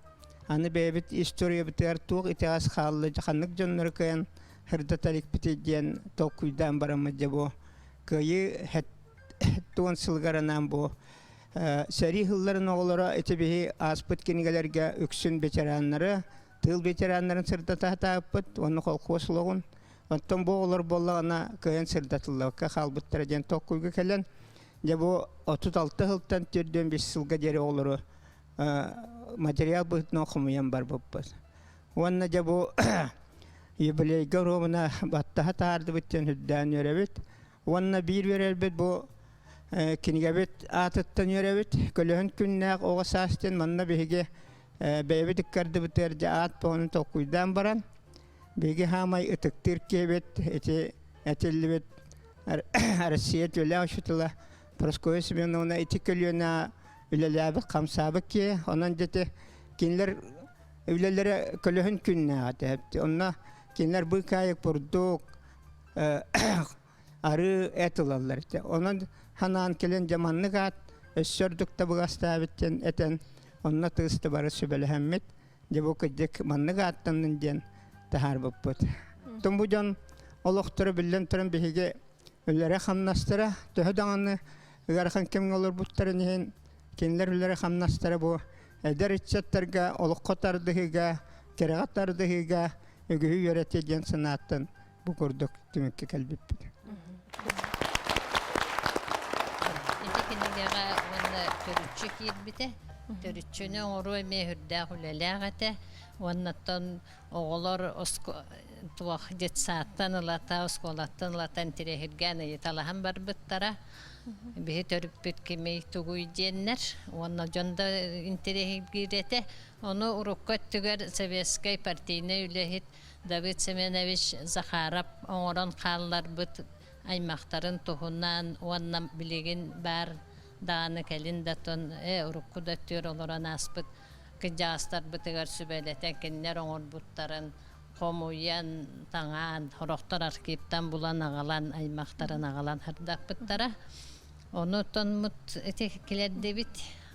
аны бэйэбит историябытыгар туох итэҕэс хаалла ханнык дьоннору кыайан сырдата иликпитий диэн толкуйдаан бараммыт дьэ бу Кыайыы 70 сылыгар анаан бу сэрии сылларын оҕолоро ити биһи ааспыт кинигэлэргэ үксүн ветераннары, тыыл ветераннарын сырдата сатаабыппыт уонна колхуос олоҕун. Оттон бу оҕолор буоллаҕына кыайан сырдатыллыбакка хаалбыттара диэн толкуйга кэлэн, дьэ бу 36 сылтан 45 сылга диэри оҕолору материал быһыытынан хомуйан барбыппыт. Уонна дьэ бу юбилейга оруобуна баттаһа таһаардыбыт диэн үрдээн үөрэбит. Уонна биир үөрэрбит бу кинигэбит аатыттан үөрэбит. Көлөһүн күннээх оҕо саас диэн манна биһиги бэйэбит ыккардыбытыгар дьэ аат буолан толкуйдаан баран биһиги хаамай ытыктыыр киһибит ити этиллибит Россия төлөөх учуутала Прасковья Семеновна ити көлүөнэ үлэлээбит хамсаабыт киһи. Онон дьэ кинилэр үлэлэрэ көлөһүн күннээҕэ этэ. Онно кинилэр быыкаайык бурдук, арыы эт ылаллар этэ. Онон ханаан кэлэн дьэ маннык аат өссө ордук табыгастаабыт диэн этэн, онно тыысты бары сүбэлэһэммит, дьэ бу кырдьык маннык ааттаннын диэн таһаарбыппыт. Тум бу дьон олохторо биллэн туран биһиги үлэлэрэ-хамнастара төһө даҕаны ыарахан кэмҥэ олорбуттарын иһин кинилэр үлэлэрэ-хамнастара бу эдэр ыччаттарга олоххо тардыһыыга, кэрэҕэ тардыһыыга үгүһү үөрэтиэ диэн санааттан бу курдук түмүккэ кэлбиппит. Ити кинигэҕэ уонна төрүччү киирбитэ. Төрүччүнү оҥоруу эмиэ сүрдээх үлэлээх этэ. Уоннаттан оҕолор туох детсадтан ылата, оскуолаттан ылата интириэһиргээн ыйыталаһан барбыттара. Биһи төрүппүт кимий, тугуй диэннэр уонна дьон да интириэһиргиир этэ. Ону урукку өттүгэр советскай партийнай үлэһит Давид Семенович Захаров оҥорон хаалларбыт аймахтарын туһунан уонна билигин баар даҕаны кэлин да тон урукку да өттүгэр олорон ааспыт кырдьаҕастарбытыгар сүбэлэтэн кинилэр оҥорбуттарын хомуйан, таҥаан, сорохтор архивтан булан аҕалан, аймахтарын аҕалан сырдаппыттара. Ону тонмут ити килэрдибит,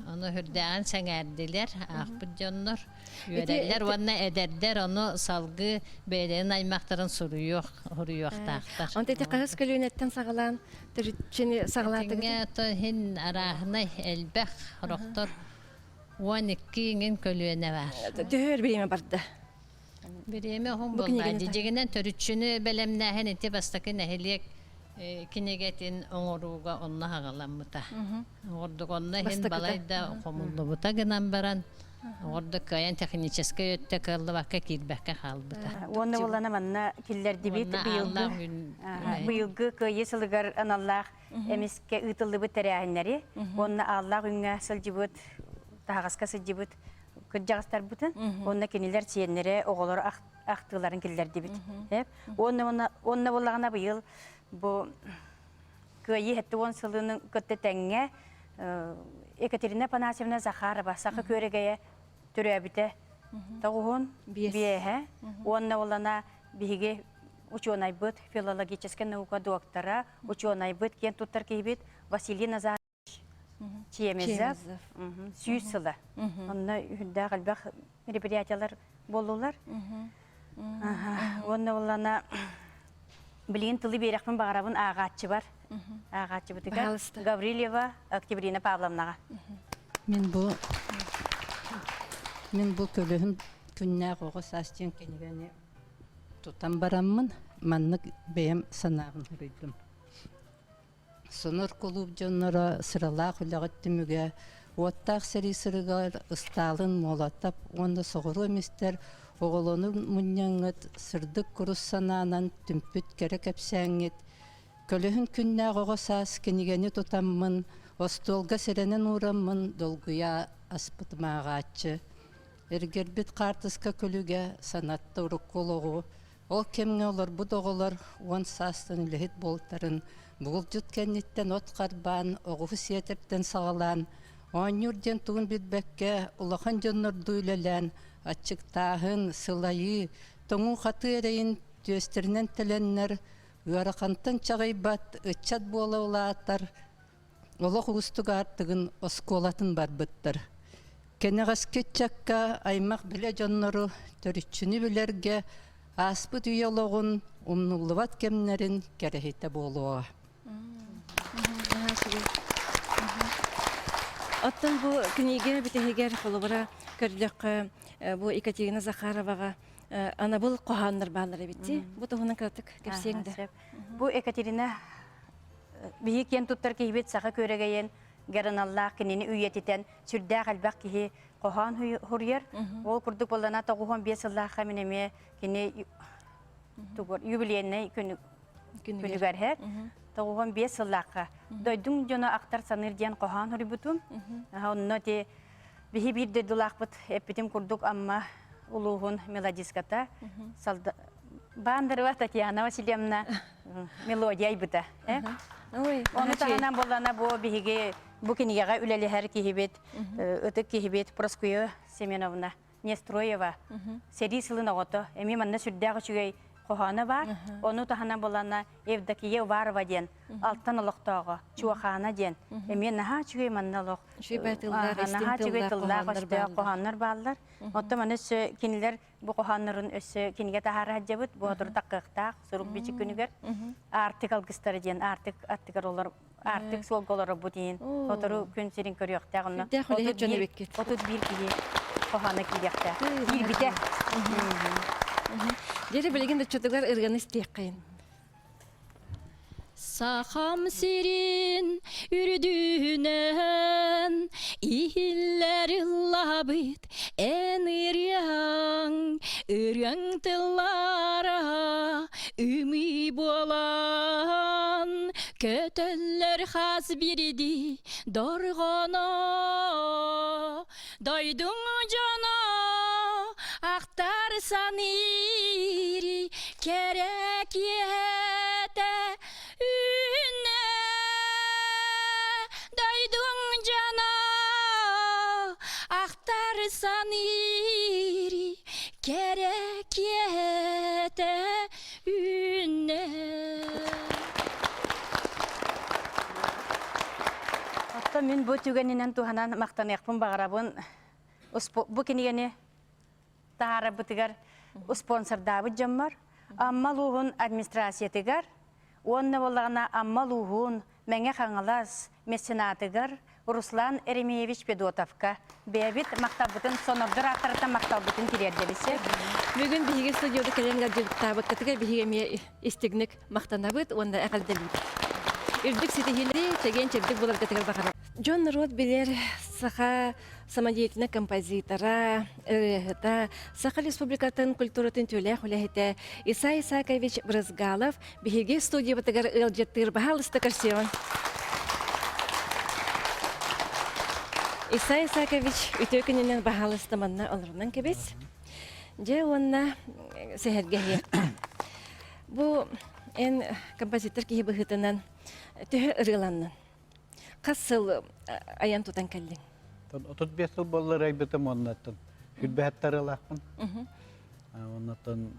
ону үрдээҕин сэҥээрдилэр, аахпыт дьоннор үөрэллэр уонна эдэрдэр ону салгыы бэйэлэрин аймахтарын суруйуох суруйуохтаахтар. Онто ити хаһыс көлүөнэттэн саҕалаан төрүччүнү саҕалаатыгыт? Итиҥҥэ иһин арааһынай элбэх сорохтор 12 иҥин көлүөнэ баар. Төһө өр бириэмэ барда? Бириэмэ уһун буолла. Дьиҥинэн төрүччүнү бэлэмнээһин ити бастакы нэһилиэк кинигэтин оҥорууга онно аҕаламмыта. Оҥордук онно иһин балай да хомуллубута гынан баран. Оҕордо кыайан техническэй өттө кыаллыбакка киирбэккэ хаалбыта. Уонна буоллана манна киллэрдибит быйылгы быйылгы кыайыы сылыгар аналлаах эмискэ ыытыллыбыт тэрээһиннэри уонна ааллаах үҥҥэ сылдьыбыт таһаҕаска сылдьыбыт кырдьаҕастарбытын уонна кинилэр сиэннэрэ оҕолор ахтыыларын киллэрдибит. Уонна уонна буоллаҕына быйыл бу Кыайыы 70 сылын кытта тэҥҥэ Екатерина Афанасьевна Захарова саха күөрэгэйэ төрөөбүтэ тоҕуһун биэһэ уонна олана биһиги учуонайбыт филологическай наука доктора учуонайбыт киэн туттар киһибит Василий Назарович Чемезов сүүс сыла онно үһүрдээх элбэх мероприятиялар буоллулар Уонна улана билигин тылы биэрэхпин баҕарабын ааҕааччыбар. Ааҕааччыбытыгар Гаврильева Октябрина Павловнаҕа. Мин бу мин бу көлөһүм күннээх оҕо саас диэн кинигэни тутан бараммын маннык бэйэм санаабын суруйдум. Сонор кулууп дьонноро сыралаах үлэҕит түмүгэ уоттаах сэрии сырыгар Ыстаалын Молотов уонна соҕуруу эмистэр оҕолонун мунньаҥҥыт сырдык курус санаанан түмпүт кэрэ кэпсээҥҥит Көлөһүн күннээх оҕо саас кинигэни тутаммын, остуолга сэрэнэн уураммын долгуйа аспытым ааҕааччы. Эргэрбит хаартыска күлүгэ санатта урукку олоҕу, Ол кэмҥэ олорбут оҕолор уон саастан үлэһит буолтарын, бугулдьут кэнниттэн от харбаан, оҕуһу сиэтэртэн саҕалаан, оонньуур диэн тугун билбэккэ, улахан дьоннордуу үлэлээн, аччыктааһын, сылайыы, тоҥуу-хатыы эрэйин түөстэринэн тэлэннэр, ыарахантан чаҕыйбат ыччат буола улаатар, олох уустук аартыгын оскуолатын барбыттар. Кэнэҕэски ыччакка аймах-билэ дьоннору төрүччүнү билэргэ ааспыт үйэ олоҕун умнуллубат кэмнэрин кэрэһитэ буолуоҕа. Оттон бу книгэ бүтэһигэр холобура көрдөххө бу Екатерина Захароваҕа анабыл хоһооннор бааллар эбит дии. Бу туһунан кыратык кэпсиэҥ да. Бу Екатерина Биһи киэн туттар киһибит саха күөрэгэйин героналлаах кинини үйэтитэн сүрдээх элбэх киһи хоһоон хуруйар. Ол курдук буоллана 95 сыллаахха мин эмиэ кини тугур юбилейнай күнүгэр һэр 95 сыллаахха дойдуҥ дьоно ахтар саныыр диэн хоһоон хуруйбутум. Онно ти биһи биир дойдулаахпыт эппитим курдук Амма улууһун мелодистката Баандарова Татьяна Васильевна мелодия айбыта. Ону таһынан буоллана бу биһиги бу кинигэҕэ үлэлэһэр киһибит, ытык киһибит Проскуя Семеновна Нестроева сэрии сылын оҕото. Эмиэ манна сүрдээх үчүгэй хоһооно баар. Ону таһынан буоллана Евдокия Уварова диэн Алтан олохтооҕо, Чуохаана диэн эмиэ наһаа үчүгэй манна олох. Наһаа үчүгэй тыллаах өстөөх хоһооннор бааллар. Оттон маны өссө кинилэр Бу хоһооннорун өссө кинигэ таһаара сылдьабыт. Боотур таккыахтаах сурук бичик күнүгэр Аартык алгыстара диэн Аартык аттыгар олор Аартык суолга олоробут иин сотору күн сирин көрүөхтээх онно 31 киһи хоһооно киириэхтээх. Киирбитэ. Дьэ билигин да чутугар ырыаны истиэххэйин. Сахам сирин үрдүнэн иһиллэр ыллаабыт эн ырыаҥ, ырыаҥ тыллара ымыы буолан көтөллөр хас биирдии дорҕоно. Дойдуҥ дьоно ахтар саныыр кэрэ киэһэтэ үүннэ. Дойдуҥ дьоно ахтар саныыр кэрэ киэһэтэ үүннэ. Оттон мин бу түгэнинэн туһанан махтаныахпын баҕарабын. Бу кинигэни таһаарарбытыгар спонсордаабыт дьоммор Амма улууһун администрациятыгар уонна буоллаҕына Амма улууһун Мэҥэ Хаҥалас меценатыгар Руслан Еремеевич Федотовка бэйэбит махталбытын сонордор ааттарыттан махталбытын тириэрдэбит. Бүгүн биһиги студияда кэлэн ыалдьыттаабыккытыгар биһиги эмиэ истигник махтанабыт уонна эҕэрдэлиибит. Үрдүк ситиһиилэри, чэгиэн-чэбдик буоларгытыгар баҕарабыт. Дьон норуот билэр саха самодеятельнай композитора, ырыаһыта, Саха Республикатын культуратын үтүөлээх үлэһитэ Исай Исакович Брызгалов биһиги студиябытыгар ыалдьыттыыр баһаалыста көрсүөҕүҥ. Исай Исакович үтүө күнүнэн баһаалыста манна олорунан кэбис. Дьэ уонна сэһэргэһиэххэ. Бу эн композитор киһи быһыытынан төһө ырыаланнын? Хас сыл айан тутан кэллиҥ? 35 сыл буолла ырайбытым уоннаттан хүрбэһэттэр ырыалаахпын. Оннаттан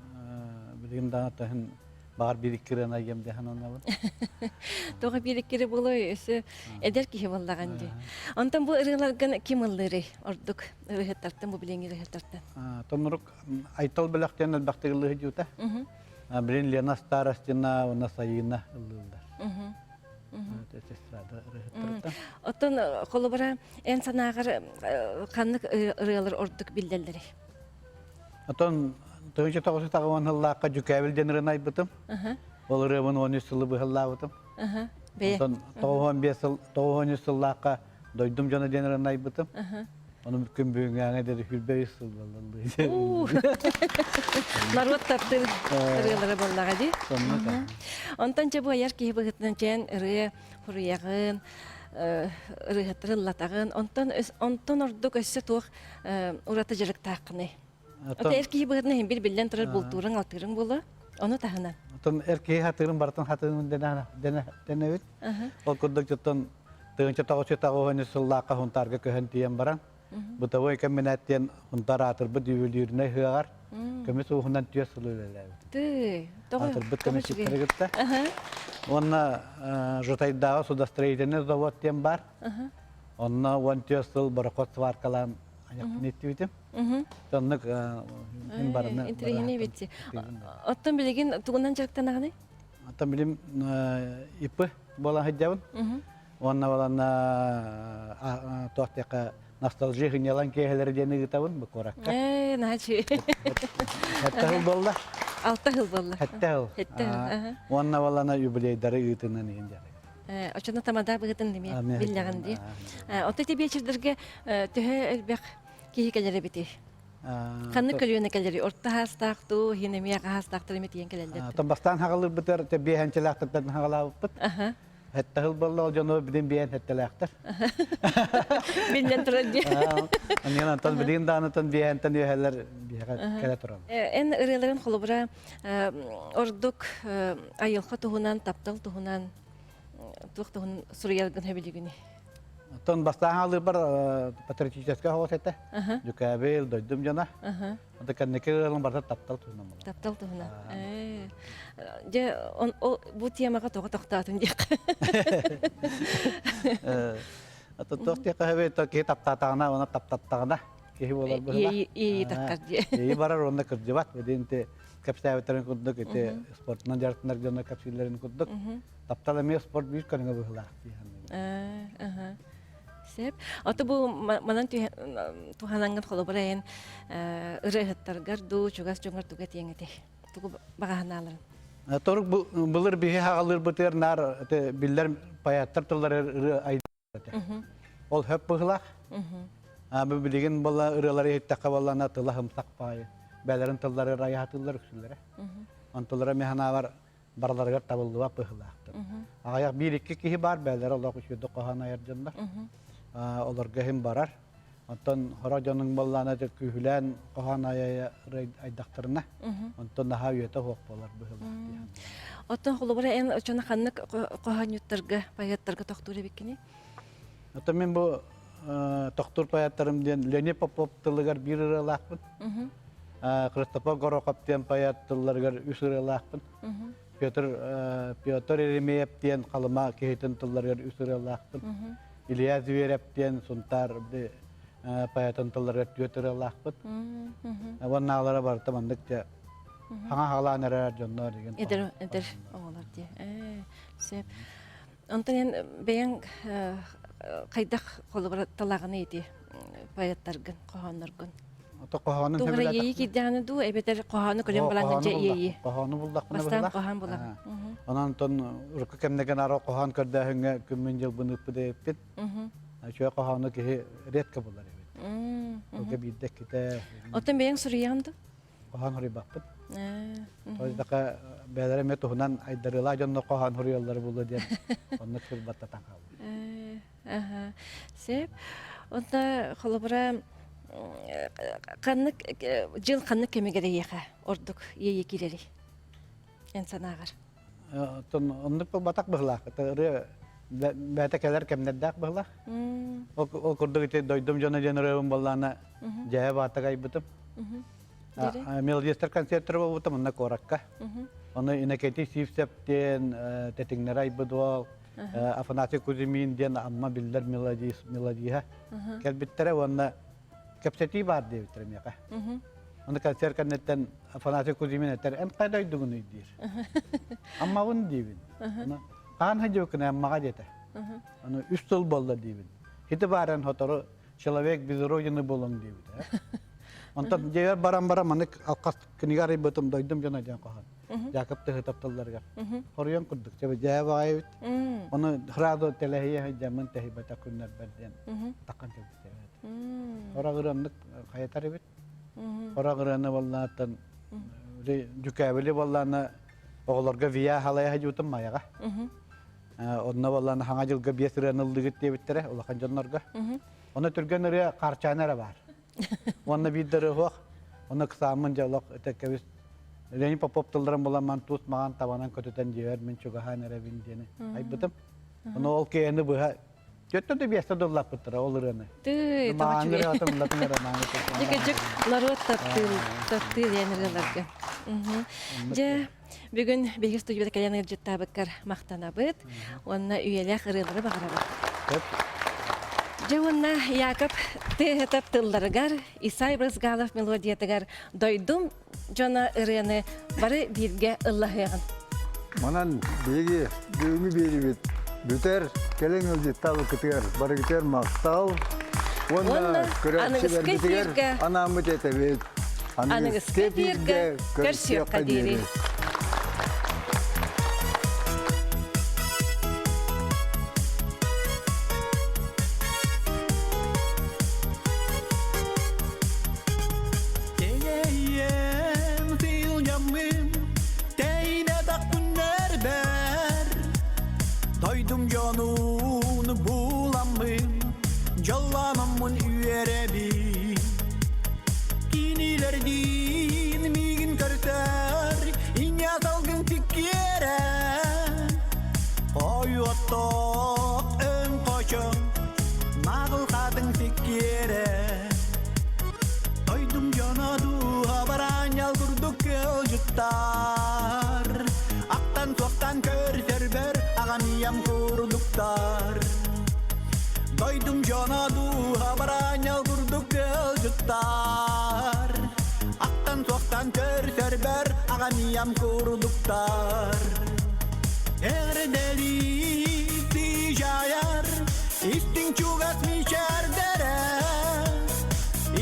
билигин даҕаны таһын баҕар биир икки ырыаны айыам дии сананабын. Тоҕо биир икки буолуой өссө эдэр киһи буоллаҕын дии. Онтон бу ырыаларгын ким ыллыырый ордук ырыаһыттартан бу билиҥҥи ырыаһыттартан? Тоннурук Айтал бөлөх диэн элбэхтик ыллыыр дьута. Билин Лена Старостина уонна Сайыына ыллыыллар. Оттон холобура эн санааҕар ханнык ырыалар ордук биллэллэрий? Оттон 1990 сыллаахха Дьүкээбил диэн ырыаны айбытым. Ол ырыабын 13 сылы быһаллаабытым. Онтон 95 сыл 93 сыллаахха Дойдум дьоно диэн ырыаны айбытым. Ону күн бүгүҥҥээҥэ диэри хүрбэ үс сыл Норуот таптыыр ырыалара буоллаҕа дии. Онтон дьэ бу айар киһи быһыытынан чээн ырыа хуруйаҕын, ырыаһыттары ыллатаҕын, онтон онтон ордук өссө туох ураты дьарыктааххыный? Ото эр киһи быһыытынан иһин бир биллэн турар бултуурун, алтыырын буолуо. Ону таһынан. Оттон эр киһи хатыырын барытын хатыырын дэнэбит. Ол курдук дьоттон 1993 сыллаахха Хунтаарга көһөн тиийэн баран, бытовой кэмбинээт диэн Хунтаар аатырбыт ювелирнай ыһыаҕар көмүс ууһунан түөрт сыл үлэлээбит. Тыы, Аатырбыт көмүсчүттэри кытта. Уонна Жутайдааҕы судостроительный завод диэн баар. Онно 14 сыл борохуот сваркалаан айахпын иттибитим. Оннук мин барыны Интэриэһинэй битти. Оттон билигин тугунан дьарыктанаҕыный? Оттон билим ИП буолан сылдьабын. Уонна баланна туох диэххэ ностальжи сынньалаҥ киэһэлэри диэн ыытабын бу куоракка. Ээ, наһаа Сэттэ сыл буолла. Алта сыл буолла. Сэттэ сыл. Сэттэ сыл. Уонна балана юбилейдары ыытынан иһин дьарык. Оччоно тамада быһытын эмиэ биллэҕин дии. Оттон ити биэчэрдэргэ төһө элбэх киһи кэлэр эбитий? Ханнык көлүөнэ кэлэрий? Орто хаастаах дуу, иһин эмиэ хаастаахтар эмиэ тиийэн кэлэллэр. Оттон бастаан хаҕалыырбытыгар биэһэнчэлээхтэртэн хаҕалаабыппыт. Хэтте сыл буолла ол дьону билин биэн хэттэлээхтэр. Биллэн турар дии. Аньан антон билин даанытын биэһэнтэн үөһэлэр биэҕэ кэлэ тураллар. Эн ырыаларын холобура ордук айылҕа туһунан, таптал туһунан туох туһунан суруйаргын сөбүлүүгүнүй? Оттон бастаан хаалыырбар патриотическай оҕус этэ. Дьүкээбил, дойдум дьоно. Ата кэнники ыалым барыта таптал туһунан буолар. Таптал туһунан. Дьэ, бу темаҕа тоҕо тохтоотун диэххэ. Ата туох диэххэ сөбүй, киһи таптаатаҕына, уонна таптаттаҕына киһи буолар быһыылаах. Иэйии таххар диэ. Иэйии барар уонна кырдьыбат. Билин ити кэпсээбиттэрин курдук, ити спортунан дьарыктанар дьоннор кэпсииллэрин курдук, таптал эмиэ спорт биир көрүҥэ быһыылаах дии саныыбын. Сөп. Ото бу манан туһанаҥҥын холобура эн ырыаһыттаргар дуу, чугас дьоҥҥор тугу этиэҥ этэй? Тугу баҕаһынааларын? Торук былыр биһи хаҕалыырбытыгар наар биллэр поэттар тыллары ырыа айдыыр этэ. Ол хөп быһылаах. Бу билигин була ырыалары иһиттэххэ буоллаана тыла һымсах баайы. Бээлэрин тыллары ырайаһатыыллар үксүлэрэ. Онтулара мин санаабар барыларыгар табыллыбат быһыылаахтар. Аҕыйах биир-икки киһи баар, бэйэлэрэ олох үчүгэйдик хоһоон айар дьоннор. Олорго иһин барар. Онтон сорох дьонуҥ буоллаҕына күүһүлээн хоһоон айа айдахтарына, онтон наһаа үйэтэ суох буолар быһыылаах дии Оттон холобура эн оччону ханнык хоһоонньуттарга, поэттарга тохтуур эбиккиний? Оттон мин бу тохтуур поэттарым диэн Леонид Попов тылыгар биир ырыалаахпын. Христофор Горохов диэн поэт тылларыгар үс ырыалаахпын. Петр Петр Еремеев диэн Халыма киһитин тылларыгар үс ырыалаахпын. Илья Зверев диэн Сунтаар поэтын тылларыгар түөрт ырыалаахпын. Уоннаалара барыта маннык дьэ хаҥа хаалаан эрэр дьоннор деген. Эдэр эдэр оҕолор дии. Сөп. Онтон эн бэйэҥ хайдах холобура талаҕыный ити поэттаргын, хоһоонноргун? Ото хоһоонун Тугу иэйии киирдэҕинэ дуу, эбэтэр хоһоону көрөн балаҥҥын дьэ иэйии? Хоһоону буллахпына Бастаан хоһоон булар. Онон онтон урукку кэмнэргэ наар хоһоон көрдөөһүҥҥэ күммүн дьылбын ыыппыт эбиппин. Үчүгэй хоһоону киһи редко булар эбит. Олга биирдэ иккитэ. Оттон бэйэҥ суруйаҕын да? Хоһоон суруйбаппын. Тоҕо бэйэлэрэ эмиэ туһунан айдарыылаах дьоннор хоһоон суруйаллара буолуо диэн оннук сурбаттатан хааллым. Сөп. Онто холобура ханнык дьыл ханнык кэмигэр эйиэхэ ордук иэйии киирэрий? Эн санааҕар. Оттон оннук буолбатах быһылаах. Ырыа бэйэтэ кэлэр кэмнэрдээх быһылаах. Ол курдук ити дойдум дьоно диэн ырыабын буоллаана дьэһэ баатак айбытым. Мелодистар концерттары буолбутум онно куоракка. Ону Иннокентий Сивцев диэн тэтиҥнэри айбыт уол, Афанасий Кузьмин диэн Амма биллэр мелодиһа кэлбиттэрэ уонна кэпсэтии баар диэбиттэрэ миэхэ. Ону концерт кэнниттэн Афанасий Кузьмин этэр, эн хайа дойдугунуй диир. Аммабын диибин. Хаан сылдьыбыккын Аммаҕа диэтэ. Аны үс сыл буолла диибин. Хити бааран сотору человек без родины буолуҥ диэбитэ. Онтон дьиэбэр баран баран маннык алхас кинигэ арыйбытым дойдум дьоно диэн хоһоон. Якоб Тыһытов тылларыгар. Хоруйан курдук. Дьээ баҕайыбыт. Ону сразу тэлэһийэ сылдьаммын тэһийбэтэх күннэрбэр диэн таххан кэлбитэ. Хора ырыамнык хайатар эбит. Хора ырыаны буоллааттан дьүкээбили буоллаана оҕолорго вия халайа сылдьыбытым Майаҕа. Онно буоллаана хаҥа дьылга биэс ырыаны ыллыгыт диэбиттэрэ улахан дьоннорго. Онно түргэн ырыа Харчаана эрэ баар. Уонна биир да ырыа суох. Онно кысааммын дьэ олох этэ кэбис Леонид Попов тылларын булан ман туус маҕан табанан көтүтэн дьиэбэр мин чугаһаан эрэбин диэни айбытым. Ону ол киһини быһа Төттө да биэстэ дыллаппыттара ол ырыаны. Тыы, Мааны ырыатын латын эрэ мааны. Дьик норуот таптыыр, таптыыр диэн ырыаларга. Дьэ, бүгүн биһиги студияда кэлэн ыалдьыттаабыккар махтанабыт уонна үйэлээх ырыалары баҕарабыт. Дьэ уонна Яков Тыһытап тылларыгар, Исай Брызгалов мелодиятыгар «Дойдум дьоно» ырыаны бары бииргэ ыллаһыаҕын. Манан биһиги бүгүҥҥү биэриибит бүтэр, кэлин ыалдьыттаабыккытыгар барыгытыгар махтал уонна көрөөччүлэрбитигэр анааммыт этэбит. Аныгыскы эфиргэ көрсүөххэ диэри. Тэйэйэм тыылньаммын, тэйнэтэх күннэрбэр Дойдум дьонун буламмын, дьоллономмун үөрэбин. Кинилэрдиин миигин көрсөр, инньэ салгын тиккиэрэ. Хойуоттоох өҥ хочо, наҕыл хатыҥ сиккиэрэ. Дойдум дьоно дууһа бараанньал курдук кылдьыттар. Аттан-туохтан көрсөрбөр аҕам ийэм курдуктар. Дойдум дьоно дууһа бараанньал курдук кылдьыттар. Аттан-туохтан көрсөрбөр аҕам ийэм курдуктар. Эрдэлии тыыжайар истиҥ чугас мичээрдэрэ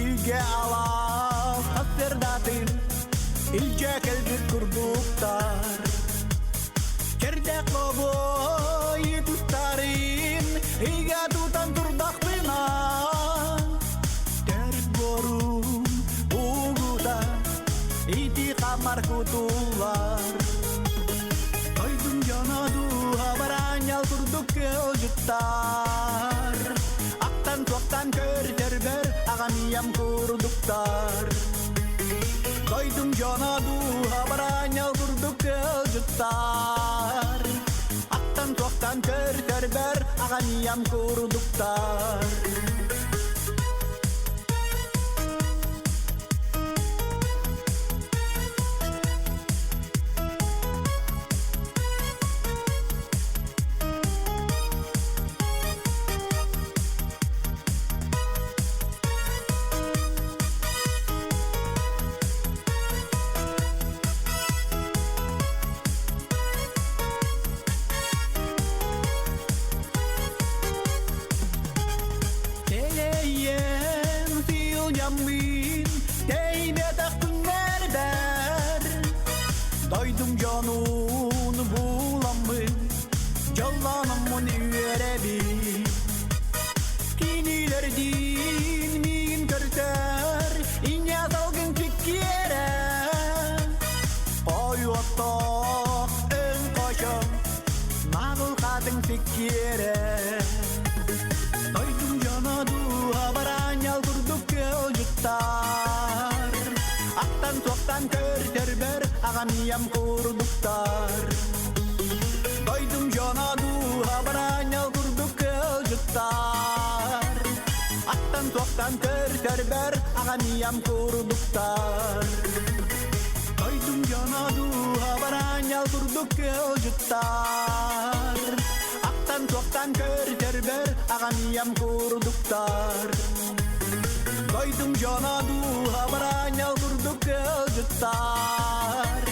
Илгэ алаас сырдатын илдьэ кэлбит курдуктар Кэрдэх лобой тустарын ыйга тутан турдахпына Төрт борун угута ити хамар кутуллар Дойдум дьоно дууһа бараанньал курдук кылдьыттар Аттан-туохтан көрдөрбөр аҕам ийэм курдуктар Дойдум дьоно дууһа бараанньал курдук кылдьыттар Аттан-туохтан көрдөрбөр аҕам ийэм курдуктар иккиэрэ. Дойдум дьоно дууһа бараанньал курдук кыалдьыттар. Аттан туохтан көртөрбөр аҕам ийэм курдуктар. Дойдум дьоно дууһа бараанньал курдук кыалдьыттар. Аттан туохтан көртөрбөр аҕам ийэм курдуктар. Дойдум дьоно дууһа бараанньал курдук кыалдьыттар. Аттан туохтан көртөрбөр аҕам ийэм курдуктар. Дойдум дьоно дууһа бараанньал курдук кыалдьыттар.